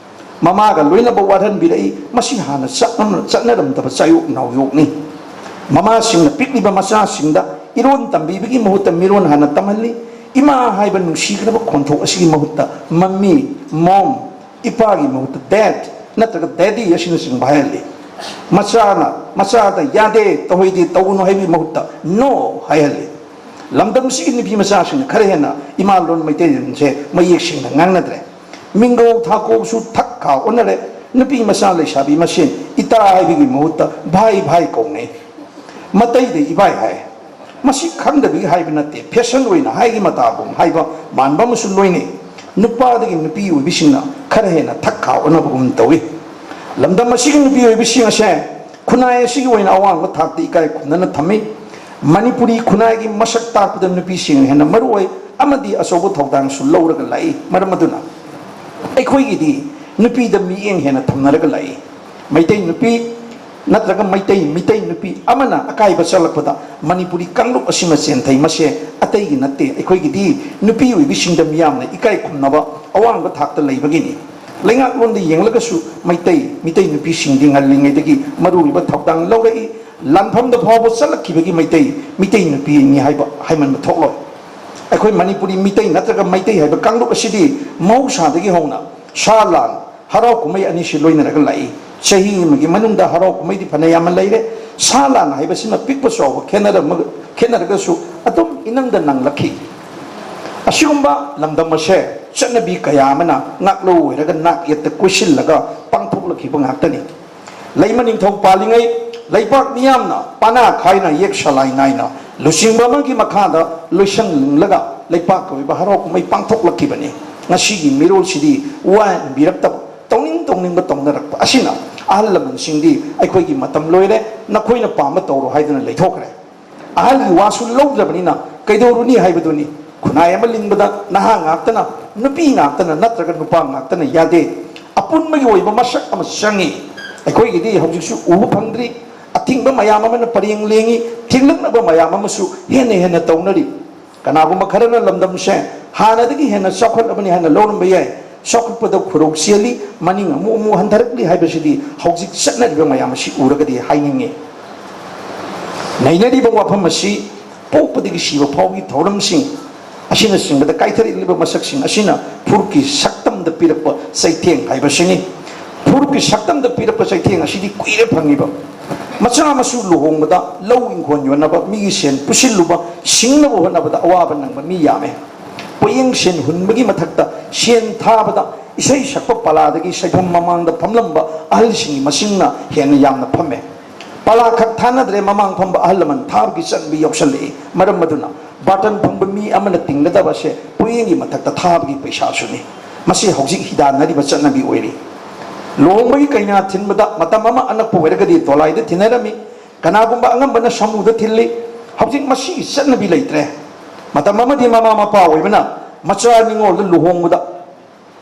ꯃꯃꯥꯒ ꯂꯣꯏꯅꯕ ꯋꯥꯠꯍꯟꯕꯤꯔꯛꯏ꯫ ꯃꯁꯤ ꯍꯥꯟꯅ ꯆꯠꯅ-, ꯆꯠꯅꯔꯝꯗꯕ ꯆꯥꯌꯣꯛ ꯅꯥꯎꯌꯣꯛꯅꯤ꯫ ꯃꯃꯥꯁꯤꯡꯅ ꯄꯤꯛꯂꯤꯕ ꯃꯆꯥꯁꯤꯡꯗ ꯏꯔꯣꯟ ꯇꯝꯕꯤꯕꯒꯤ ꯃꯍꯨꯠꯇ ꯃꯤꯔꯣꯟ ꯍꯥꯟꯅ ꯇꯝꯍꯜꯂꯤ꯫ ꯏꯃꯥ ꯍꯥꯏꯕ ꯅꯨꯡꯁꯤꯈ꯭ꯔꯕ ꯈꯣꯟꯊꯣꯛ ꯑꯁꯤꯒꯤ ꯃꯍꯨꯠꯇ ꯃꯝꯃꯤ, ꯃꯣꯝ, ꯏꯄꯥꯒꯤ ꯃꯍꯨꯠꯇ ꯗꯦꯗ ꯅꯠꯇ꯭ꯔꯒ ꯗꯦꯗꯤ ꯑꯁꯤꯅꯆꯤꯡꯕ ꯍꯥꯏꯍꯜꯂꯤ꯫ ꯃꯆꯥꯅ, ꯃꯆꯥꯗ "ꯌꯥꯗꯦ, ꯇꯧꯍꯩꯗꯦ, ꯇꯧꯒꯅꯨ" ꯍꯥꯏꯕꯒꯤ ꯃꯍꯨꯠꯇ "ꯅꯣ" ꯍꯥꯏꯍꯜꯂꯤ꯫ ꯂꯝꯗꯝꯁꯤꯒꯤ ꯅꯨꯄꯤ ꯃꯆꯥꯁꯤꯡꯅ ꯈꯔ ꯍꯦꯟꯅ ꯏꯃꯥ ꯂꯣꯟ ꯃꯩꯇꯩꯂꯣꯟꯁꯦ ꯃꯌꯦꯛ ꯁꯦꯡꯅ ꯉꯥꯡꯅꯗ꯭ꯔꯦ꯫ ꯃꯤꯡꯒꯧ ꯊꯥꯀꯧꯁꯨ ꯊꯛ ꯈꯥ ꯑꯣꯟꯅꯔꯦ꯫ ꯅꯨꯄꯤ ꯃꯆꯥ ꯂꯩꯁꯥꯕꯤ ꯃꯁꯦꯟ ꯏꯇꯥ ꯍꯥꯏꯕꯒꯤ ꯃꯍꯨꯠꯇ ꯚꯥꯏ ꯚꯥꯏ ꯀꯧꯅꯩ꯫ ꯃꯇꯩꯗ ꯏꯕꯥꯏ ꯍꯥꯏ꯫ ꯃꯁꯤ ꯈꯪꯗꯕꯒꯤ ꯍꯥꯏꯕ ꯅꯠꯇꯦ, ꯐꯦꯁꯟ ꯑꯣꯏꯅ ꯍꯥꯏꯒꯤ ꯃꯇꯥꯒꯨꯝ ꯍꯥꯏꯕ ꯃꯥꯟꯕ ꯑꯃꯁꯨ ꯂꯣꯏꯅꯩ꯫ ꯅꯨꯄꯥꯗꯒꯤ ꯅꯨꯄꯤ ꯑꯣꯏꯕꯤꯁꯤꯡꯅ ꯈꯔ ꯍꯦꯟꯅ ꯊꯛ ꯈꯥ ꯑꯣꯟꯅꯕꯒꯨꯝ ꯇꯧꯏ꯫ ꯂꯝꯗꯝ ꯑꯁꯤꯒꯤ ꯅꯨꯄꯤ ꯑꯣꯏꯕꯤꯁꯤꯡ ꯑꯁꯦ ꯈꯨꯟꯅꯥꯏ ꯑꯁꯤꯒꯤ ꯑꯣꯏꯅ ꯑꯋꯥꯡꯕ ꯊꯥꯛꯇ ꯏꯀꯥꯏ ꯈꯨꯝꯅꯅ ꯊꯝꯃꯤ꯫ ꯃꯅꯤꯄꯨꯔꯤ ꯈꯨꯟꯅꯥꯏꯒꯤ ꯃꯁꯛ ꯇꯥꯛꯄꯗ ꯅꯨꯄꯤꯁꯤꯡ ꯍꯦꯟꯅ ꯃꯔꯨ ꯑꯣꯏ ꯑꯃꯗꯤ ꯑꯆꯧꯕ ꯊꯧꯗꯥꯡꯁꯨ ꯂꯧꯔꯒ ꯂꯥꯛꯏ꯫ ꯃꯔꯝ ꯑꯗꯨꯅ ꯑꯩꯈꯣꯏꯒꯤꯗꯤ ꯅꯨꯄꯤꯗ ꯃꯤꯠꯌꯦꯡ ꯍꯦꯟꯅ ꯊꯝꯅꯔꯒ ꯂꯥꯛꯏ꯫ ꯃꯩꯇꯩ ꯅꯨꯄꯤ ꯅꯠꯇ꯭ꯔꯒ ꯃꯩꯇꯩ, ꯃꯤꯇꯩ ꯅꯨꯄꯤ ꯑꯃꯅ ꯑꯀꯥꯏꯕ ꯆꯠꯂꯛꯄꯗ ꯃꯅꯤꯄꯨꯔꯤ ꯀꯥꯡꯂꯨꯞ ꯑꯁꯤꯃ ꯆꯦꯟꯊꯩ꯫ ꯃꯁꯦ ꯑꯇꯩꯒꯤ ꯅꯠꯇꯦ, ꯑꯩꯈꯣꯏꯒꯤꯗꯤ ꯅꯨꯄꯤ ꯑꯣꯏꯕꯤꯁꯤꯡꯗ ꯃꯤꯌꯥꯝꯅ ꯏꯀꯥꯏ ꯈꯨꯝꯅꯕ ꯑꯋꯥꯡꯕ ꯊꯥꯛꯇ ꯂꯩꯕꯒꯤꯅꯤ꯫ ꯂꯩꯉꯥꯛꯂꯣꯟꯗ ꯌꯦꯡꯂꯒꯁꯨ ꯃꯩꯇꯩ, ꯃꯤꯇꯩ ꯅꯨꯄꯤꯁꯤꯡꯗꯤ ꯉꯜꯂꯤꯉꯩꯗꯒꯤ ꯃꯔꯨꯑꯣꯏꯕ ꯊꯧꯗꯥꯡ ꯂꯧꯔꯛꯏ꯫ ꯂꯥꯟꯐꯝꯗ ꯐꯥꯎꯕ ꯆꯠꯂꯛꯈꯤꯕꯒꯤ ꯃꯩꯇꯩ, ꯃꯤꯇꯩ ꯅꯨꯄꯤꯅꯤ ꯍꯥꯏꯕ ꯍꯥꯏꯃꯟꯕ ꯊꯣꯛꯂꯣꯏ꯫ ꯑꯩꯈꯣꯏ ꯃꯅꯤꯄꯨꯔꯤ ꯃꯤꯇꯩ ꯅꯠꯇ꯭ꯔꯒ ꯃꯩꯇꯩ ꯍꯥꯏꯕ ꯀꯥꯡꯂꯨꯞ ꯑꯁꯤꯗꯤ ꯃꯍꯧꯁꯥꯗꯒꯤ ꯍꯧꯅ ꯁꯥ ꯂꯥꯟ, ꯍꯔꯥꯎ ꯀꯨꯝꯍꯩ ꯑꯅꯤꯁꯤ ꯂꯣꯏꯅꯔꯒ ꯂꯥꯛꯏ꯫ ꯆꯍꯤ ꯑꯃꯒꯤ ꯃꯅꯨꯡꯗ ꯍꯔꯥꯎ ꯀꯨꯝꯍꯩꯗꯤ ꯐꯅ ꯌꯥꯝꯅ ꯂꯩꯔꯦ꯫ ꯁꯥ ꯂꯥꯟ ꯍꯥꯏꯕꯁꯤꯅ ꯄꯤꯛꯄ ꯆꯥꯎꯕ ꯈꯦꯠꯅꯔꯝꯃ-, ꯈꯦꯠꯅꯔꯒꯁꯨ ꯑꯗꯨꯝ ꯏꯅꯪꯗ ꯅꯪꯂꯛꯈꯤ꯫ ꯑꯁꯤꯒꯨꯝꯕ ꯂꯝꯗꯝ ꯑꯁꯦ ꯆꯠꯅꯕꯤ ꯀꯌꯥ ꯑꯃꯅ ꯉꯥꯛꯂꯧ ꯑꯣꯏꯔꯒ ꯅꯥꯛ ꯌꯦꯠꯇ ꯀꯣꯏꯁꯤꯜꯂꯒ ꯄꯥꯡꯊꯣꯛꯂꯛꯈꯤꯕ ꯉꯥꯛꯇꯅꯤ꯫ ꯂꯩꯃ ꯅꯤꯡꯊꯧ ꯄꯥꯜꯂꯤꯉꯩ ꯂꯩꯄꯥꯛ ꯃꯤꯌꯥꯝꯅ ꯄꯥꯅꯥ ꯈꯥꯏꯅ ꯌꯦꯛ ꯁꯂꯥꯏ ꯅꯥꯏꯅ ꯂꯨꯆꯤꯡꯕ ꯑꯃꯒꯤ ꯃꯈꯥꯗ ꯂꯣꯏꯁꯪ ꯂꯤꯡꯂꯒ ꯂꯩꯄꯥꯛꯀꯤ ꯑꯣꯏꯕ ꯍꯔꯥꯎ ꯀꯨꯝꯍꯩ ꯄꯥꯡꯊꯣꯛꯂꯛꯈꯤꯕꯅꯤ꯫ ꯉꯁꯤꯒꯤ ꯃꯤꯔꯣꯜꯁꯤꯗꯤ ꯋꯥ ꯏꯟꯕꯤꯔꯛꯇꯕ, ꯇꯧꯅꯤꯡ ꯇꯧꯅꯤꯡꯕ ꯇꯧꯅꯔꯛꯄ ꯑꯁꯤꯅ ꯑꯍꯜ ꯂꯃꯟꯁꯤꯡꯗꯤ ꯑꯩꯈꯣꯏꯒꯤ ꯃꯇꯝ ꯂꯣꯏꯔꯦ, ꯅꯈꯣꯏꯅ ꯄꯥꯝꯕ ꯇꯧꯔꯣ ꯍꯥꯏꯗꯨꯅ ꯂꯩꯊꯣꯛꯈ꯭ꯔꯦ꯫ ꯑꯍꯜꯒꯤ ꯋꯥꯁꯨ ꯂꯧꯗ꯭ꯔꯕꯅꯤꯅ ꯀꯩꯗꯧꯔꯨꯅꯤ ꯍꯥꯏꯕꯗꯨꯅꯤ꯫ ꯈꯨꯟꯅꯥꯏ ꯑꯃ ꯂꯤꯡꯕꯗ ꯅꯍꯥ ꯉꯥꯛꯇꯅ, ꯅꯨꯄꯤ ꯉꯥꯛꯇꯅ ꯅꯠꯇ꯭ꯔꯒ ꯅꯨꯄꯥ ꯉꯥꯛꯇꯅ ꯌꯥꯗꯦ꯫ ꯑꯄꯨꯟꯕꯒꯤ ꯑꯣꯏꯕ ꯃꯁꯛ ꯑꯃ ꯆꯪꯉꯤ꯫ ꯑꯩꯈꯣꯏꯒꯤꯗꯤ ꯍꯧꯖꯤꯛꯁꯨ ꯎꯕ ꯐꯪꯗ꯭ꯔꯤ꯫ ꯑꯊꯤꯡꯕ ꯃꯌꯥꯝ ꯑꯃꯅ ꯄꯔꯦꯡ ꯂꯦꯡꯉꯤ, ꯊꯤꯡꯂꯛꯅꯕ ꯃꯌꯥꯝ ꯑꯃꯁꯨ ꯍꯦꯟꯅ ꯍꯦꯟꯅ ꯇꯧꯅꯔꯤ꯫ ꯀꯅꯥꯒꯨꯝꯕ ꯈꯔꯅ ꯂꯝꯗꯝꯁꯦ ꯍꯥꯟꯅꯗꯒꯤ ꯍꯦꯟꯅ ꯆꯥꯎꯈꯠꯂꯕꯅꯤ ꯍꯥꯏꯅ ꯂꯧꯔꯝꯕ ꯌꯥꯏ꯫ ꯆꯥꯎꯈꯠꯄꯗ ꯈꯨꯔꯧ ꯆꯦꯜꯂꯤ, ꯃꯅꯤꯡ ꯑꯃꯨꯛ ꯑꯃꯨꯛ ꯍꯟꯊꯔꯛꯂꯤ ꯍꯥꯏꯕꯁꯤꯗꯤ ꯍꯧꯖꯤꯛ ꯆꯠꯅꯔꯤꯕ ꯃꯌꯥꯝ ꯑꯁꯤ ꯎꯔꯒꯗꯤ ꯍꯥꯏꯅꯤꯡꯉꯤ꯫ ꯅꯩꯅꯔꯤꯕ ꯋꯥꯐꯝ ꯑꯁꯤ ꯄꯣꯛꯄꯗꯒꯤ ꯁꯤꯕ ꯐꯥꯎꯕꯒꯤ ꯊꯧꯔꯝꯁꯤꯡ ꯑꯁꯤꯅꯆꯤꯡꯕꯗ ꯀꯥꯏꯊꯔꯛꯂꯤꯕ ꯃꯁꯛꯁꯤꯡ ꯑꯁꯤꯅ ꯐꯨꯔꯨꯞꯀꯤ ꯁꯛꯇꯝꯗ ꯄꯤꯔꯛꯄ ꯆꯩꯊꯦꯡ ꯍꯥꯏꯕꯁꯤꯅꯤ꯫ ꯐꯨꯔꯨꯞꯀꯤ ꯁꯛꯇꯝꯗ ꯄꯤꯔꯛꯄ ꯆꯩꯊꯦꯡ ꯑꯁꯤꯗꯤ ꯀꯨꯏꯔꯦ ꯐꯪꯉꯤꯕ꯫ ꯃꯆꯥ ꯃꯁꯨ ꯂꯨꯍꯣꯡꯕꯗ, ꯂꯧ ꯏꯪꯈꯣꯜ ꯌꯣꯟꯅꯕ, ꯃꯤꯒꯤ ꯁꯦꯟ ꯄꯨꯁꯤꯜꯂꯨꯕ, ꯁꯤꯡꯅꯕ ꯍꯣꯠꯅꯕꯗ ꯑꯋꯥꯕ ꯅꯪꯕ ꯃꯤ ꯌꯥꯝꯃꯦ꯫ ꯄꯣꯌꯦꯡ ꯁꯦꯟ ꯍꯨꯟꯕꯒꯤ ꯃꯊꯛꯇ ꯁꯦꯟ ꯊꯥꯕꯗ ꯏꯁꯩ ꯁꯛꯄ ꯄꯂꯥꯗꯒꯤ ꯁꯩꯐꯝ ꯃꯃꯥꯡꯗ ꯐꯝꯂꯝꯕ ꯑꯍꯜꯁꯤꯡꯒꯤ ꯃꯁꯤꯡꯅ ꯍꯦꯟꯅ ꯌꯥꯝꯅ ꯐꯝꯃꯦ꯫ ꯄꯂꯥ ꯈꯛ ꯊꯥꯅꯗ꯭ꯔꯦ, ꯃꯃꯥꯡ ꯐꯝꯕ ꯑꯍꯜ ꯂꯃꯟ ꯊꯥꯕꯒꯤ ꯆꯠꯅꯕꯤ ꯌꯥꯎꯁꯜꯂꯛꯏ꯫ ꯃꯔꯝ ꯑꯗꯨꯅ ꯕꯥꯔꯇꯟ ꯐꯝꯕ ꯃꯤ ꯑꯃꯅ ꯇꯤꯡꯒꯗꯕꯁꯦ ꯄꯣꯌꯦꯡꯒꯤ ꯃꯊꯛꯇ ꯊꯥꯕꯒꯤ ꯄꯩꯁꯥꯁꯨꯅꯤ꯫ ꯃꯁꯤ ꯍꯧꯖꯤꯛ ꯍꯤꯗꯥꯟꯅꯔꯤꯕ ꯆꯠꯅꯕꯤ ꯑꯣꯏꯔꯤ꯫ ꯂꯨꯍꯣꯡꯕꯒꯤ ꯀꯩꯅꯥ ꯊꯤꯟꯕꯗ ꯃꯇꯝ ꯑꯃ ꯑꯅꯛꯄ ꯑꯣꯏꯔꯒꯗꯤ ꯗꯣꯂꯥꯏꯗ ꯊꯤꯟꯅꯔꯝꯃꯤ꯫ ꯀꯅꯥꯒꯨꯝꯕ ꯑꯉꯝꯕꯅ ꯁꯥꯃꯨꯗ ꯊꯤꯜꯂꯤ꯫ ꯍꯧꯖꯤꯛ ꯃꯁꯤꯒꯤ ꯆꯠꯅꯕꯤ ꯂꯩꯇ꯭ꯔꯦ꯫ ꯃꯇꯝ ꯑꯃꯗꯤ ꯃꯃꯥ ꯃꯄꯥ ꯑꯣꯏꯕꯅ ꯃꯆꯥ ꯅꯤꯉꯣꯜꯗ ꯂꯨꯍꯣꯡꯕꯗ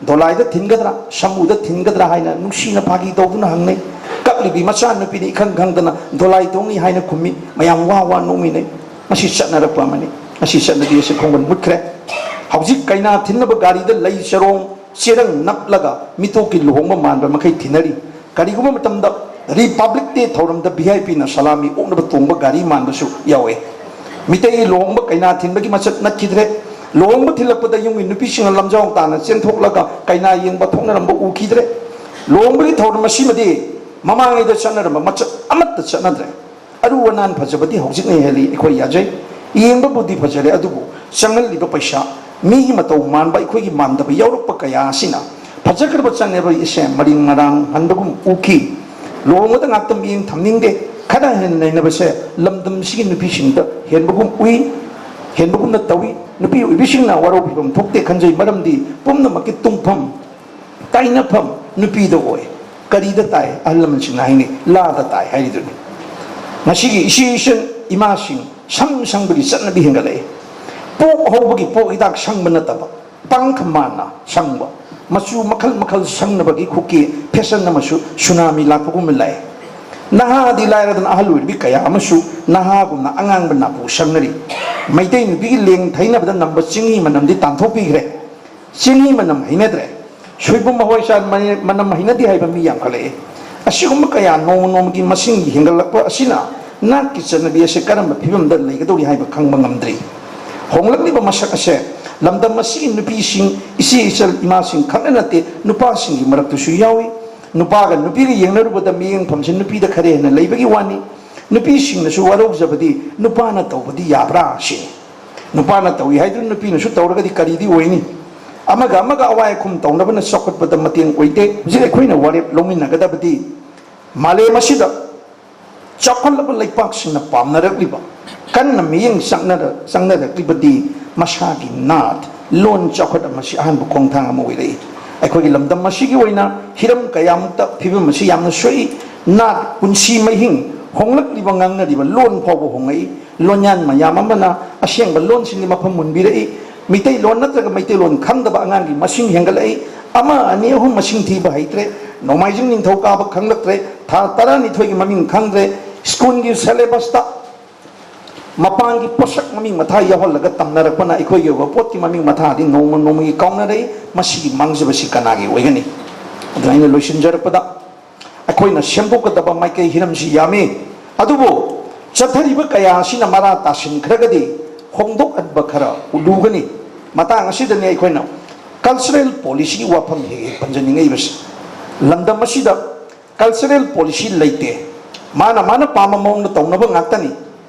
ꯗꯣꯂꯥꯏꯗ ꯊꯤꯟꯒꯗ꯭ꯔꯥ, ꯁꯥꯃꯨꯗ ꯊꯤꯟꯒꯗ꯭ꯔꯥ ꯍꯥꯏꯅ ꯅꯨꯡꯁꯤꯅ ꯐꯥꯒꯤ ꯇꯧꯗꯨꯅ ꯍꯪꯅꯩ꯫ ꯀꯞꯂꯤꯕꯤ ꯃꯆꯥꯅꯨꯄꯤꯅ ꯏꯈꯪ ꯈꯪꯗꯅ "ꯗꯣꯂꯥꯏ ꯇꯣꯡꯉꯤ" ꯍꯥꯏꯅ ꯈꯨꯝꯃꯤ꯫ ꯃꯌꯥꯝ ꯋꯥ ꯋꯥ ꯅꯣꯛꯃꯤꯟꯅꯩ꯫ ꯃꯁꯤ ꯆꯠꯅꯔꯛꯄ ꯑꯃꯅꯤ꯫ ꯃꯁꯤ ꯆꯠꯅꯕꯤ ꯑꯁꯤ ꯈꯣꯡꯒꯨꯜ ꯃꯨꯠꯈ꯭ꯔꯦ꯫ ꯍꯧꯖꯤꯛ ꯀꯩꯅꯥ ꯊꯤꯟꯅꯕ ꯒꯥꯔꯤꯗ ꯂꯩ ꯆꯔꯣꯡ ꯆꯦꯔꯪ ꯅꯞꯂꯒ ꯃꯤꯇꯣꯞꯀꯤ ꯂꯨꯍꯣꯡꯕ ꯃꯥꯟꯕ ꯃꯈꯩ ꯊꯤꯟꯅꯔꯤ꯫ ꯀꯔꯤꯒꯨꯝꯕ ꯃꯇꯝꯗ Republic Day ꯊꯧꯔꯝꯗ V I P ꯅ ꯁꯂꯥꯃꯤ ꯑꯣꯛꯅꯕ ꯇꯣꯡꯕ ꯒꯥꯔꯤ ꯃꯥꯟꯕꯁꯨ ꯌꯥꯎꯋꯦ꯫ ꯃꯤꯇꯩꯒꯤ ꯂꯨꯍꯣꯡꯕ ꯀꯩꯅꯥ ꯊꯤꯟꯕꯒꯤ ꯃꯆꯠ ꯅꯠꯈꯤꯗ꯭ꯔꯦ꯫ ꯂꯨꯍꯣꯡꯕ ꯊꯤꯜꯂꯛꯄꯗ ꯌꯨꯝꯒꯤ ꯅꯨꯄꯤꯁꯤꯡꯅ ꯂꯝꯖꯥꯎ ꯇꯥꯅ ꯆꯦꯟꯊꯣꯛꯂꯒ ꯀꯩꯅꯥ ꯌꯦꯡꯕ ꯊꯣꯛꯅꯔꯝꯕ ꯎꯈꯤꯗ꯭ꯔꯦ꯫ ꯂꯨꯍꯣꯡꯕꯒꯤ ꯊꯧꯔꯝ ꯑꯁꯤꯃꯗꯤ ꯃꯃꯥꯡꯉꯩꯗ ꯆꯠꯅꯔꯝꯕ ꯃꯆꯠ ꯑꯃꯠꯇ ꯆꯠꯅꯗ꯭ꯔꯦ꯫ ꯑꯔꯨ ꯑꯅꯥꯟ ꯐꯖꯕꯗꯤ ꯍꯧꯖꯤꯛꯅ ꯍꯦꯜꯂꯤ, ꯑꯩꯈꯣꯏ ꯌꯥꯖꯩ꯫ ꯌꯦꯡꯕꯕꯨꯗꯤ ꯐꯖꯔꯦ, ꯑꯗꯨꯕꯨ ꯆꯪꯍꯜꯂꯤꯕ ꯄꯩꯁꯥ, ꯃꯤꯒꯤ ꯃꯇꯧ ꯃꯥꯟꯕ ꯑꯩꯈꯣꯏꯒꯤ ꯃꯥꯟꯗꯕ ꯌꯥꯎꯔꯛꯄ ꯀꯌꯥ ꯑꯁꯤꯅ ꯐꯖꯈ꯭ꯔꯕ ꯆꯠꯅꯕꯤ ꯑꯁꯦ ꯃꯔꯤꯡ ꯃꯔꯥꯡ ꯍꯟꯕꯒꯨꯝ ꯎꯈꯤ꯫ ꯂꯨꯍꯣꯡꯕꯗ ꯉꯥꯛꯇ ꯃꯤꯠꯌꯦꯡ ꯊꯝꯅꯤꯡꯗꯦ꯫ ꯈꯔ ꯍꯦꯟꯅ ꯅꯩꯅꯕꯁꯦ ꯂꯝꯗꯝꯁꯤꯒꯤ ꯅꯨꯄꯤꯁꯤꯡꯗ ꯍꯦꯟꯕꯒꯨꯝ ꯎꯏ, ꯍꯦꯟꯕꯒꯨꯝꯅ ꯇꯧꯏ꯫ ꯅꯨꯄꯤ ꯑꯣꯏꯕꯤꯁꯤꯡꯅ ꯋꯥꯔꯧꯕꯤꯐꯝ ꯊꯣꯛꯇꯦ ꯈꯟꯖꯩ, ꯃꯔꯝꯗꯤ ꯄꯨꯝꯅꯃꯛꯀꯤ ꯇꯨꯡꯐꯝ, ꯇꯥꯏꯅꯐꯝ ꯅꯨꯄꯤꯗ ꯑꯣꯏ꯫ ꯀꯔꯤꯗ ꯇꯥꯏ? ꯑꯍꯜ ꯂꯃꯟꯁꯤꯡꯅ ꯍꯥꯏꯅꯩ, "ꯂꯥꯗ ꯇꯥꯏ" ꯍꯥꯏꯔꯤꯗꯨꯅꯤ꯫ ꯉꯁꯤꯒꯤ ꯏꯆꯦ ꯏꯆꯜ ꯏꯃꯥꯁꯤꯡ ꯁꯝ ꯁꯪꯕꯒꯤ ꯆꯠꯅꯕꯤ ꯍꯦꯟꯒꯠꯂꯛꯏ꯫ ꯄꯣꯛ ꯍꯧꯕꯒꯤ ꯄꯣꯛ ꯍꯤꯗꯥꯛ ꯁꯪꯕ ꯅꯠꯇꯕ, ꯄꯥꯡꯈ ꯃꯥꯟꯅ ꯁꯪꯕ, ꯃꯆꯨ ꯃꯈꯜ ꯃꯈꯜ ꯁꯪꯅꯕꯒꯤ ꯈꯨꯛꯀꯤ ꯐꯦꯁꯟ ꯑꯃꯁꯨ ꯁꯨꯅꯥꯃꯤ ꯂꯥꯛꯄꯒꯨꯝꯅ ꯂꯥꯛꯏ꯫ ꯅꯍꯥꯗꯤ ꯂꯥꯏꯔꯗꯅ ꯑꯍꯜ ꯑꯣꯏꯔꯕꯤ ꯀꯌꯥ ꯑꯃꯁꯨ ꯅꯍꯥꯒꯨꯝꯅ ꯑꯉꯥꯡꯕ ꯅꯥꯄꯨ ꯁꯪꯅꯔꯤ꯫ ꯃꯩꯇꯩ ꯅꯨꯄꯤꯒꯤ ꯂꯦꯡ ꯊꯩꯅꯕꯗ ꯅꯝꯕ ꯆꯦꯡꯍꯤ ꯃꯅꯝꯗꯤ ꯇꯥꯟꯊꯣꯛꯄꯤꯈ꯭ꯔꯦ꯫ ꯆꯦꯡꯍꯤ ꯃꯅꯝ ꯍꯩꯅꯗ꯭ꯔꯦ꯫ ꯁꯣꯏꯕꯨꯝ ꯍꯋꯥꯏꯖꯥꯔ ꯃꯅ-, ꯃꯅꯝ ꯍꯩꯅꯗꯦ ꯍꯥꯏꯕ ꯃꯤ ꯌꯥꯝꯈꯠꯂꯛꯑꯦ꯫ ꯑꯁꯤꯒꯨꯝꯕ ꯀꯌꯥ ꯅꯣꯡꯃ ꯅꯣꯡꯃꯒꯤ ꯃꯁꯤꯡ ꯍꯦꯟꯒꯠꯂꯛꯄ ꯑꯁꯤꯅ ꯅꯥꯠꯀꯤ ꯆꯠꯅꯕꯤ ꯑꯁꯤ ꯀꯔꯝꯕ ꯐꯤꯕꯝꯗ ꯂꯩꯒꯗꯧꯔꯤ ꯍꯥꯏꯕ ꯈꯪꯕ ꯉꯝꯗ꯭ꯔꯤ꯫ ꯍꯣꯡꯂꯛꯂꯤꯕ ꯃꯁꯛ ꯑꯁꯦ ꯂꯝꯗꯝ ꯑꯁꯤꯒꯤ ꯅꯨꯄꯤꯁꯤꯡ, ꯏꯆꯦ ꯏꯆꯜ ꯏꯃꯥꯁꯤꯡ ꯈꯛꯇ ꯅꯠꯇꯦ, ꯅꯨꯄꯥꯁꯤꯡꯒꯤ ꯃꯔꯛꯇꯁꯨ ꯌꯥꯎꯏ꯫ ꯅꯨꯄꯥꯒ ꯅꯨꯄꯤꯒ ꯌꯦꯡꯅꯔꯨꯕꯗ ꯃꯤꯠꯌꯦꯡꯐꯝꯁꯤ ꯅꯨꯄꯤꯗ ꯈꯔ ꯍꯦꯟꯅ ꯂꯩꯕꯒꯤ ꯋꯥꯅꯤ꯫ ꯅꯨꯄꯤꯁꯤꯡꯅꯁꯨ ꯋꯥꯔꯧꯖꯕꯗꯤ "ꯅꯨꯄꯥꯅ ꯇꯧꯕꯗꯤ ꯌꯥꯕ꯭ꯔꯥ?" ꯁꯤꯅꯤ꯫ ꯅꯨꯄꯥꯅ ꯇꯧꯏ ꯍꯥꯏꯗꯨꯅ ꯅꯨꯄꯤꯅꯁꯨ ꯇꯧꯔꯒꯗꯤ ꯀꯔꯤꯗꯤ ꯑꯣꯏꯅꯤ? ꯑꯃꯒ ꯑꯃꯒ ꯑꯋꯥꯏ ꯑꯈꯨꯝ ꯇꯧꯅꯕꯅ ꯆꯥꯎꯈꯠꯄꯗ ꯃꯇꯦꯡ ꯑꯣꯏꯗꯦ꯫ ꯍꯧꯖꯤꯛ ꯑꯩꯈꯣꯏꯅ ꯋꯥꯔꯦꯞ ꯂꯧꯃꯤꯟꯅꯒꯗꯕꯗꯤ ꯃꯥꯂꯦꯝ ꯑꯁꯤꯗ ꯆꯥꯎꯈꯠꯂꯕ ꯂꯩꯄꯥꯛꯁꯤꯡꯅ ꯄꯥꯝꯅꯔꯛꯂꯤꯕ, ꯀꯟꯅ ꯃꯤꯠꯌꯦꯡ ꯆꯪꯅꯔ-, ꯆꯪꯅꯔꯛꯂꯤꯕꯗꯤ ꯃꯁꯥꯒꯤ ꯅꯥꯠ, ꯂꯣꯟ ꯆꯥꯎꯈꯠ ꯑꯃꯁꯤ ꯑꯍꯥꯟꯕ ꯈꯣꯡꯊꯥꯡ ꯑꯃ ꯑꯣꯏꯔꯛꯏ꯫ ꯑꯩꯈꯣꯏꯒꯤ ꯂꯝꯗꯝ ꯑꯁꯤꯒꯤ ꯑꯣꯏꯅ ꯍꯤꯔꯝ ꯀꯌꯥꯃꯨꯛꯇ ꯐꯤꯕꯝ ꯑꯁꯤ ꯌꯥꯝꯅ ꯁꯣꯛꯏ꯫ ꯅꯥꯠ, ꯄꯨꯟꯁꯤ ꯃꯍꯤꯡ, ꯍꯣꯡꯂꯛꯂꯤꯕ ꯉꯥꯡꯅꯔꯤꯕ ꯂꯣꯟ ꯐꯥꯎꯕ ꯍꯣꯡꯂꯛꯏ꯫ ꯂꯣꯟꯌꯥꯟ ꯃꯌꯥꯝ ꯑꯃꯅ ꯑꯁꯦꯡꯕ ꯂꯣꯟꯁꯤꯡꯒꯤ ꯃꯐꯝ ꯃꯨꯟꯕꯤꯔꯛꯏ꯫ ꯃꯤꯇꯩꯂꯣꯟ ꯅꯠꯇ꯭ꯔꯒ ꯃꯩꯇꯩꯂꯣꯟ ꯈꯪꯗꯕ ꯑꯉꯥꯡꯒꯤ ꯃꯁꯤꯡ ꯍꯦꯟꯒꯠꯂꯛꯏ꯫ ꯑꯃ, ꯑꯅꯤ, ꯑꯍꯨꯝ ꯃꯁꯤꯡ ꯊꯤꯕ ꯍꯩꯇ꯭ꯔꯦ꯫ ꯅꯣꯡꯃꯥꯏꯖꯤꯡ ꯅꯤꯡꯊꯧꯀꯥꯕ ꯈꯪꯂꯛꯇ꯭ꯔꯦ꯫ ꯊꯥ ꯇꯔꯥꯅꯤꯊꯣꯏꯒꯤ ꯃꯃꯤꯡ ꯈꯪꯗ꯭ꯔꯦ꯫ ꯁ꯭ꯀꯨꯜꯒꯤ ꯁꯦꯂꯦꯕꯁꯇ ꯃꯄꯥꯟꯒꯤ ꯄꯣꯠꯁꯛ ꯃꯃꯤꯡ ꯃꯊꯥ ꯌꯥꯎꯍꯜꯂꯒ ꯇꯝꯅꯔꯛꯄꯅ ꯑꯩꯈꯣꯏꯒꯤ ꯑꯣꯏꯕ ꯄꯣꯠꯀꯤ ꯃꯃꯤꯡ ꯃꯊꯥꯗꯤ ꯅꯣꯡꯃ ꯅꯣꯡꯃꯒꯤ ꯀꯥꯎꯅꯔꯛꯏ꯫ ꯃꯁꯤꯒꯤ ꯃꯥꯡꯖꯕꯁꯤ ꯀꯅꯥꯒꯤ ꯑꯣꯏꯒꯅꯤ? ꯑꯗꯨꯅ ꯑꯩꯅ ꯂꯣꯏꯁꯤꯟꯖꯔꯛꯄꯗ, ꯑꯩꯈꯣꯏꯅ ꯁꯦꯝꯗꯣꯛꯀꯗꯕ ꯃꯥꯏꯀꯩ ꯍꯤꯔꯝꯁꯤ ꯌꯥꯝꯃꯤ꯫ ꯑꯗꯨꯕꯨ ꯆꯠꯊꯔꯤꯕ ꯀꯌꯥ ꯑꯁꯤꯅ ꯃꯔꯥ ꯇꯥꯁꯤꯟꯈ꯭ꯔꯒꯗꯤ ꯍꯣꯡꯗꯣꯛꯍꯟꯕ ꯈꯔ ꯂꯨꯒꯅꯤ꯫ ꯃꯇꯥꯡ ꯑꯁꯤꯗꯅꯤ ꯑꯩꯈꯣꯏꯅ ꯀꯜꯆꯔꯦꯜ ꯄꯣꯂꯤꯁꯤꯒꯤ ꯋꯥꯐꯝ ꯍꯦꯛ ꯍꯦꯛ ꯄꯟꯖꯅꯤꯡꯉꯛꯏꯕꯁꯤ꯫ ꯂꯝꯗꯝ ꯑꯁꯤꯗ ꯀꯜꯆꯔꯦꯜ ꯄꯣꯂꯤꯁꯤ ꯂꯩꯇꯦ꯫ ꯃꯥꯅ ꯃꯥꯅ ꯄꯥꯝꯕ ꯃꯑꯣꯡꯗ ꯇꯧꯅꯕ ꯉꯥꯛꯇꯅꯤ꯫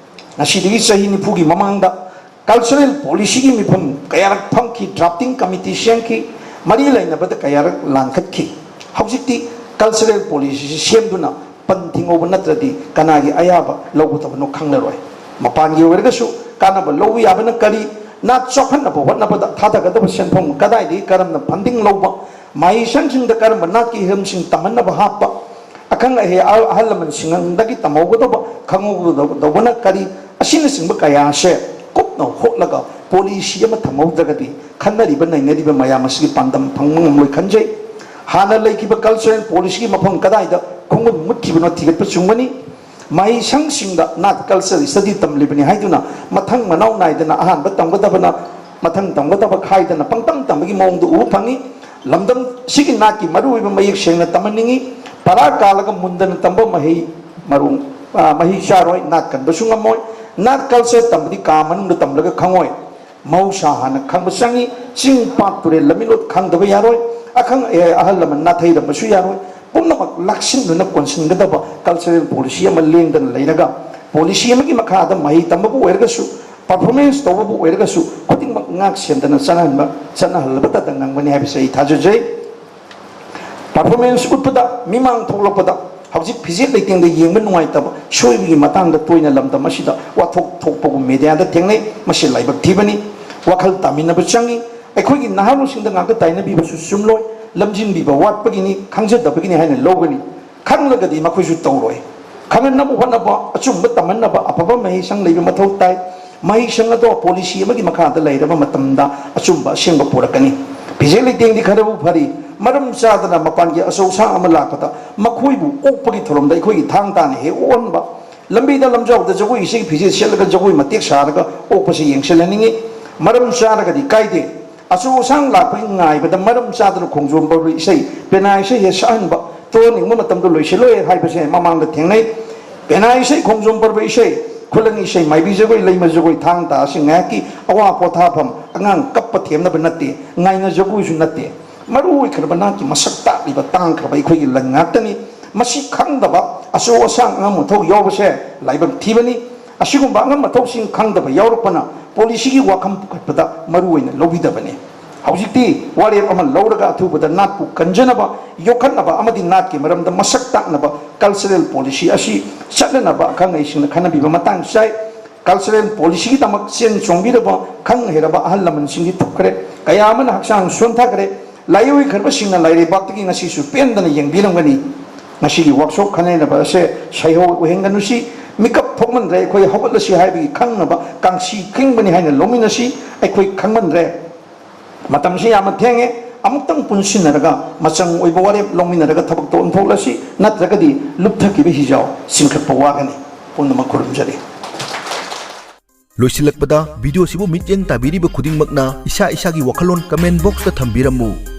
ꯉꯁꯤꯗꯒꯤ ꯆꯍꯤ ꯅꯤꯐꯨꯒꯤ ꯃꯃꯥꯡꯗ ꯀꯜꯆꯔꯦꯜ ꯄꯣꯂꯤꯁꯤꯒꯤ ꯃꯤꯐꯝ ꯀꯌꯥꯔꯛ ꯐꯝꯈꯤ, ꯗ꯭ꯔꯥꯐꯇꯤꯡ ꯀꯃꯤꯇꯤ ꯁꯦꯝꯈꯤ, ꯃꯔꯤ ꯂꯩꯅꯕꯗ ꯀꯌꯥꯔꯛ ꯂꯥꯟꯈꯠꯈꯤ꯫ ꯍꯧꯖꯤꯛꯇꯤ ꯀꯜꯆꯔꯦꯜ ꯄꯣꯂꯤꯁꯤꯁꯤ ꯁꯦꯝꯗꯨꯅ ꯄꯟ ꯊꯤꯡꯍꯧꯕ ꯅꯠꯇ꯭ꯔꯗꯤ ꯀꯅꯥꯒꯤ ꯑꯌꯥꯕ ꯂꯧꯒꯗꯕꯅꯣ ꯈꯪꯂꯔꯣꯏ꯫ ꯃꯄꯥꯟꯒꯤ ꯑꯣꯏꯔꯒꯁꯨ ꯀꯥꯟꯅꯕ ꯂꯧꯕ ꯌꯥꯕꯅ ꯀꯔꯤ? ꯅꯥꯠ ꯆꯥꯎꯈꯠꯅꯕ ꯍꯣꯠꯅꯕꯗ ꯊꯥꯗꯒꯗꯕ ꯁꯦꯟꯐꯝ ꯀꯗꯥꯏꯗꯒꯤ ꯀꯔꯝꯅ ꯐꯟꯗꯤꯡ ꯂꯧꯕ? ꯃꯍꯩꯁꯪꯁꯤꯡꯗ ꯀꯔꯝꯕ ꯅꯥꯠꯀꯤ ꯍꯤꯔꯝꯁꯤꯡ ꯇꯝꯍꯟꯅꯕ ꯍꯥꯞꯄ? ꯑꯈꯪ ꯑꯍꯩ ꯑꯍꯜ ꯑꯍꯜ ꯂꯃꯟꯁꯤꯡꯗꯒꯤ ꯇꯝꯍꯧꯒꯗꯧꯕ, ꯈꯪꯍꯧꯒꯗꯧꯕꯅ ꯀꯔꯤ? ꯑꯁꯤꯅꯆꯤꯡꯕ ꯀꯌꯥ ꯑꯁꯦ ꯀꯨꯞꯅ ꯍꯣꯠꯂꯒ ꯄꯣꯂꯤꯁꯤ ꯑꯃ ꯊꯝꯍꯧꯗ꯭ꯔꯒꯗꯤ ꯈꯟꯅꯔꯤꯕ ꯅꯩꯅꯔꯤꯕ ꯃꯌꯥꯝ ꯑꯁꯤꯒꯤ ꯄꯥꯟꯗꯝ ꯐꯪꯕ ꯉꯝꯂꯣꯏ ꯈꯟꯖꯩ꯫ ꯍꯥꯟꯅ ꯂꯩꯈꯤꯕ ꯀꯜꯆꯔꯦꯜ ꯄꯣꯂꯤꯁꯤꯒꯤ ꯃꯐꯝ ꯀꯗꯥꯏꯗ ꯈꯣꯡꯒꯨꯟ ꯃꯨꯠꯈꯤꯕꯅꯣ ꯊꯤꯒꯠꯄ ꯆꯨꯝꯒꯅꯤ꯫ ꯃꯍꯩꯁꯪꯁꯤꯡꯗ ꯅꯥꯠ ꯀꯜꯆꯔ ꯁ꯭ꯇꯗꯤ ꯇꯝꯂꯤꯕꯅꯤ ꯍꯥꯏꯗꯨꯅ ꯃꯊꯪ ꯃꯅꯥꯎ ꯅꯥꯏꯗꯅ ꯑꯍꯥꯟꯕ ꯇꯝꯒꯗꯕꯅ ꯃꯊꯪ ꯇꯝꯒꯗꯕ ꯈꯥꯏꯗꯅ ꯄꯪꯇꯝ ꯇꯝꯕꯒꯤ ꯃꯑꯣꯡꯗ ꯎꯕ ꯐꯪꯉꯤ꯫ ꯂꯝꯗꯝ ꯑꯁꯤꯒꯤ ꯅꯥꯠꯀꯤ ꯃꯔꯨꯑꯣꯏꯕ ꯃꯌꯦꯛ ꯁꯦꯡꯅ ꯇꯝꯍꯟꯅꯤꯡꯉꯤ꯫ ꯄꯔꯥ ꯀꯥꯜꯂꯒ ꯃꯨꯟꯗꯅ ꯇꯝꯕ ꯃꯍꯩ ꯃꯔꯣꯡ, ꯑ, ꯃꯍꯩ ꯆꯥꯔꯣꯏ, ꯅꯥꯠ ꯀꯟꯕꯁꯨ ꯉꯝꯃꯣꯏ꯫ ꯅꯥꯠ ꯀꯜꯆꯔ ꯇꯝꯕꯗꯤ ꯀꯥ ꯃꯅꯨꯡꯗ ꯇꯝꯂꯒ ꯈꯪꯉꯣꯏ꯫ ꯃꯍꯧꯁꯥ ꯍꯥꯟꯅ ꯈꯪꯕ ꯆꯪꯉꯤ꯫ ꯆꯤꯡ, ꯄꯥꯠ, ꯇꯨꯔꯦꯜ, ꯂꯝꯃꯤꯠꯂꯣꯟ ꯈꯪꯗꯕ ꯌꯥꯔꯣꯏ꯫ ꯑꯈꯪ ꯑꯍꯩ ꯑꯍꯜ ꯂꯃꯟ ꯅꯥꯊꯩꯔꯝꯕꯁꯨ ꯌꯥꯔꯣꯏ꯫ ꯄꯨꯝꯅꯃꯛ ꯂꯥꯛꯁꯤꯟꯗꯨꯅ ꯀꯣꯟꯁꯤꯟꯒꯗꯕ ꯀꯜꯆꯔꯦꯜ ꯄꯣꯂꯤꯁꯤ ꯑꯃ ꯂꯦꯡꯗꯅ ꯂꯩꯔꯒ, ꯄꯣꯂꯤꯁꯤ ꯑꯃꯒꯤ ꯃꯈꯥꯗ ꯃꯍꯩ ꯇꯝꯕꯕꯨ ꯑꯣꯏꯔꯒꯁꯨ, ꯄꯔꯐꯣꯔꯃꯦꯟꯁ ꯇꯧꯕꯕꯨ ꯑꯣꯏꯔꯒꯁꯨ, ꯈꯨꯗꯤꯡꯃꯛ ꯉꯥꯛ ꯁꯦꯟꯗꯅ ꯆꯠꯅꯍꯟꯕ, ꯆꯠꯅꯍꯜꯂꯕꯇꯗ ꯉꯝꯒꯅꯤ ꯍꯥꯏꯕꯁꯤ ꯑꯩ ꯊꯥꯖꯖꯩ꯫ ꯄꯔꯐꯣꯔꯃꯦꯟꯁ ꯎꯠꯄꯗ, ꯃꯤꯃꯥꯡ ꯊꯣꯛꯂꯛꯄꯗ ꯍꯧꯖꯤꯛ ꯐꯤꯖꯦꯠ ꯂꯩꯇꯦꯡꯗ ꯌꯦꯡꯕ ꯅꯨꯡꯉꯥꯏꯇꯕ, ꯁꯣꯏꯕꯒꯤ ꯃꯇꯥꯡꯗ ꯇꯣꯏꯅ ꯂꯝꯗꯝ ꯑꯁꯤꯗ ꯋꯥꯊꯣꯛ ꯊꯣꯛꯄꯒꯨꯝ ꯃꯦꯗꯤꯌꯥꯗ ꯊꯦꯡꯅꯩ꯫ ꯃꯁꯤ ꯂꯥꯏꯕꯛ ꯊꯤꯕꯅꯤ꯫ ꯋꯥꯈꯜ ꯇꯥꯃꯤꯟꯅꯕ ꯆꯪꯉꯤ꯫ ꯑꯩꯈꯣꯏꯒꯤ ꯅꯍꯥꯔꯣꯜꯁꯤꯡꯗ ꯉꯥꯛꯇ ꯇꯥꯏꯅꯕꯤꯕꯁꯨ ꯆꯨꯝꯂꯣꯏ꯫ ꯂꯝꯖꯤꯡꯕꯤꯕ ꯋꯥꯠꯄꯒꯤꯅꯤ, ꯈꯪꯖꯗꯕꯒꯤꯅꯤ ꯍꯥꯏꯅ ꯂꯧꯒꯅꯤ꯫ ꯈꯪꯂꯒꯗꯤ ꯃꯈꯣꯏꯁꯨ ꯇꯧꯔꯣꯏ꯫ ꯈꯪꯍꯟꯅꯕ ꯍꯣꯠꯅꯕ, ꯑꯆꯨꯝꯕ ꯇꯝꯍꯟꯅꯕ ꯑꯐꯕ ꯃꯍꯩꯁꯪ ꯂꯩꯕ ꯃꯊꯧ ꯇꯥꯏ꯫ ꯃꯍꯩꯁꯪ ꯑꯗꯣ ꯄꯣꯂꯤꯁꯤ ꯑꯃꯒꯤ ꯃꯈꯥꯗ ꯂꯩꯔꯕ ꯃꯇꯝꯗ ꯑꯆꯨꯝꯕ ꯑꯁꯦꯡꯕ ꯄꯨꯔꯛꯀꯅꯤ꯫ ꯐꯤꯖꯦꯠ ꯂꯩꯇꯦꯡꯗꯤ ꯈꯔꯕꯨ ꯐꯔꯤ, ꯃꯔꯝ ꯆꯥꯗꯅ ꯃꯄꯥꯟꯒꯤ ꯑꯆꯧ ꯑꯁꯥꯡ ꯑꯃ ꯂꯥꯛꯄꯗ ꯃꯈꯣꯏꯕꯨ ꯑꯣꯛꯄꯒꯤ ꯊꯧꯔꯝꯗ ꯑꯩꯈꯣꯏꯒꯤ ꯊꯥꯡ ꯇꯥꯅ ꯍꯦꯛ ꯑꯣꯛꯍꯟꯕ, ꯂꯝꯕꯤꯗ ꯂꯝꯖꯥꯎꯗ ꯖꯒꯣꯏ ꯏꯁꯩꯒꯤ ꯐꯤꯖꯦꯠ ꯁꯦꯠꯂꯒ ꯖꯒꯣꯏ ꯃꯇꯦꯛ ꯁꯥꯔꯒ ꯑꯣꯛꯄꯁꯤ ꯌꯦꯡꯁꯤꯜꯍꯟꯅꯤꯡꯉꯤ꯫ ꯃꯔꯝ ꯆꯥꯔꯒꯗꯤ ꯀꯥꯏꯗꯦ꯫ ꯑꯆꯧ ꯑꯁꯥꯡ ꯂꯥꯛꯄꯒꯤ ꯉꯥꯏꯕꯗ ꯃꯔꯝ ꯆꯥꯗꯅ ꯈꯣꯡꯖꯣꯝ ꯄꯔꯕ ꯏꯁꯩ, ꯄꯦꯅꯥ ꯏꯁꯩ ꯍꯦꯛ ꯁꯛꯍꯟꯕ, ꯇꯣꯛꯍꯟꯅꯤꯡꯕ ꯃꯇꯝꯗ ꯂꯣꯏꯁꯤꯜꯂꯣꯏ ꯍꯥꯏꯕꯁꯦ ꯃꯃꯥꯡꯗ ꯊꯦꯡꯅꯩ꯫ ꯄꯦꯅꯥ ꯏꯁꯩ, ꯈꯣꯡꯖꯣꯝ ꯄꯔꯕ ꯏꯁꯩ, ꯈꯨꯂꯪ ꯏꯁꯩ, ꯃꯥꯏꯕꯤ ꯖꯒꯣꯏ, ꯂꯩꯃ ꯖꯒꯣꯏ, ꯊꯥꯡ ꯇꯥ ꯑꯁꯤ ꯉꯥꯏꯍꯥꯛꯀꯤ ꯑꯋꯥ ꯄꯣꯊꯥꯐꯝ, ꯑꯉꯥꯡ ꯀꯞꯄ ꯊꯦꯝꯅꯕ ꯅꯠꯇꯦ, ꯉꯥꯏꯅ ꯖꯒꯣꯏꯁꯨ ꯅꯠꯇꯦ꯫ ꯃꯔꯨ ꯑꯣꯏꯈ꯭ꯔꯕ ꯅꯥꯠꯀꯤ ꯃꯁꯛ ꯇꯥꯛꯂꯤꯕ ꯇꯥꯡꯈ꯭ꯔꯕ ꯑꯩꯈꯣꯏꯒꯤ ꯂꯟ ꯉꯥꯛꯇꯅꯤ꯫ ꯃꯁꯤ ꯈꯪꯗꯕ ꯑꯆꯧ ꯑꯁꯥꯡ ꯑꯉꯝ ꯑꯊꯧ ꯌꯥꯎꯕꯁꯦ ꯂꯥꯏꯕꯛ ꯊꯤꯕꯅꯤ꯫ ꯑꯁꯤꯒꯨꯝꯕ ꯑꯉꯝ ꯑꯊꯧꯁꯤꯡ ꯈꯪꯗꯕ ꯌꯥꯎꯔꯛꯄꯅ ꯄꯣꯂꯤꯁꯤꯒꯤ ꯋꯥꯐꯝ ꯄꯨꯈꯠꯄꯗ ꯃꯔꯨ ꯑꯣꯏꯅ ꯂꯧꯕꯤꯗꯕꯅꯤ꯫ ꯍꯧꯖꯤꯛꯇꯤ ꯋꯥꯔꯦꯞ ꯑꯃ ꯂꯧꯔꯒ ꯑꯊꯨꯕꯗ ꯅꯥꯠꯄꯨ ꯀꯟꯖꯅꯕ, ꯌꯣꯛꯈꯠꯅꯕ ꯑꯃꯗꯤ ꯅꯥꯠꯀꯤ ꯃꯔꯝꯗ ꯃꯁꯛ ꯇꯥꯛꯅꯕ cultural policy ꯑꯁꯤ ꯆꯠꯅꯅꯕ ꯑꯈꯪ ꯑꯍꯩꯁꯤꯡꯅ ꯈꯟꯅꯕꯤꯕ ꯃꯇꯥꯡ ꯆꯥꯏ꯫ Cultural policyꯒꯤꯗꯃꯛ ꯆꯦꯟ ꯆꯣꯡꯕꯤꯔꯕ ꯈꯪ ꯍꯩꯔꯕ ꯑꯍꯜ ꯂꯃꯟꯁꯤꯡꯗꯤ ꯊꯨꯞꯈ꯭ꯔꯦ, ꯀꯌꯥ ꯑꯃꯅ ꯍꯛꯆꯥꯡ ꯁꯣꯟꯊꯈ꯭ꯔꯦ꯫ ꯂꯥꯏꯑꯣꯏꯈ꯭ꯔꯕꯁꯤꯡꯅ ꯂꯥꯏꯔꯩꯕꯥꯛꯇꯒꯤ ꯉꯁꯤꯁꯨ ꯄꯦꯟꯗꯅ ꯌꯦꯡꯕꯤꯔꯝꯒꯅꯤ꯫ ꯉꯁꯤꯒꯤ workshop ꯈꯟꯅꯅꯕ ꯑꯁꯦ ꯁꯩꯍꯧ ꯑꯣꯏꯍꯟꯒꯅꯨꯁꯤ꯫ ꯃꯤꯀꯞ ꯊꯣꯛꯃꯟꯗ꯭ꯔꯦ, ꯑꯩꯈꯣꯏ ꯍꯧꯒꯠꯂꯁꯤ ꯍꯥꯏꯕꯒꯤ ꯈꯪꯅꯕ ꯀꯥꯡꯁꯤ ꯈꯤꯡꯕꯅꯤ ꯍꯥꯏꯅ ꯂꯧꯃꯤꯟꯅꯁꯤ꯫ ꯑꯩꯈꯣꯏ ꯈꯪꯃꯟꯗ꯭ꯔꯦ, ꯃꯇꯝꯁꯤ ꯌꯥꯝꯅ ꯊꯦꯡꯉꯦ꯫ ꯑꯃꯨꯛꯇꯪ ꯄꯨꯟꯁꯤꯟꯅꯔꯒ ꯃꯆꯪ ꯑꯣꯏꯕ ꯋꯥꯔꯦꯞ ꯂꯧꯃꯤꯟꯅꯔꯒ ꯊꯕꯛꯇꯣ ꯑꯣꯟꯊꯣꯛꯂꯁꯤ, ꯅꯠꯇ꯭ꯔꯒꯗꯤ ꯂꯨꯞꯊꯈꯤꯕ ꯍꯤꯖꯥꯎ ꯆꯤꯡꯈꯠꯄ ꯋꯥꯒꯅꯤ꯫ ꯄꯨꯝꯅꯃꯛ ꯈꯨꯔꯨꯝꯖꯔꯤ꯫ ꯂꯣꯏꯁꯤꯜꯂꯛꯄꯗ video ꯁꯤꯕꯨ ꯃꯤꯠꯌꯦꯡ ꯇꯥꯕꯤꯔꯤꯕ ꯈꯨꯗꯤꯡꯃꯛꯅ ꯏꯁꯥ ꯏꯁꯥꯒꯤ ꯋꯥꯈꯜꯂꯣꯟ comment box ꯇ ꯊꯝꯕꯤꯔꯝꯃꯨ꯫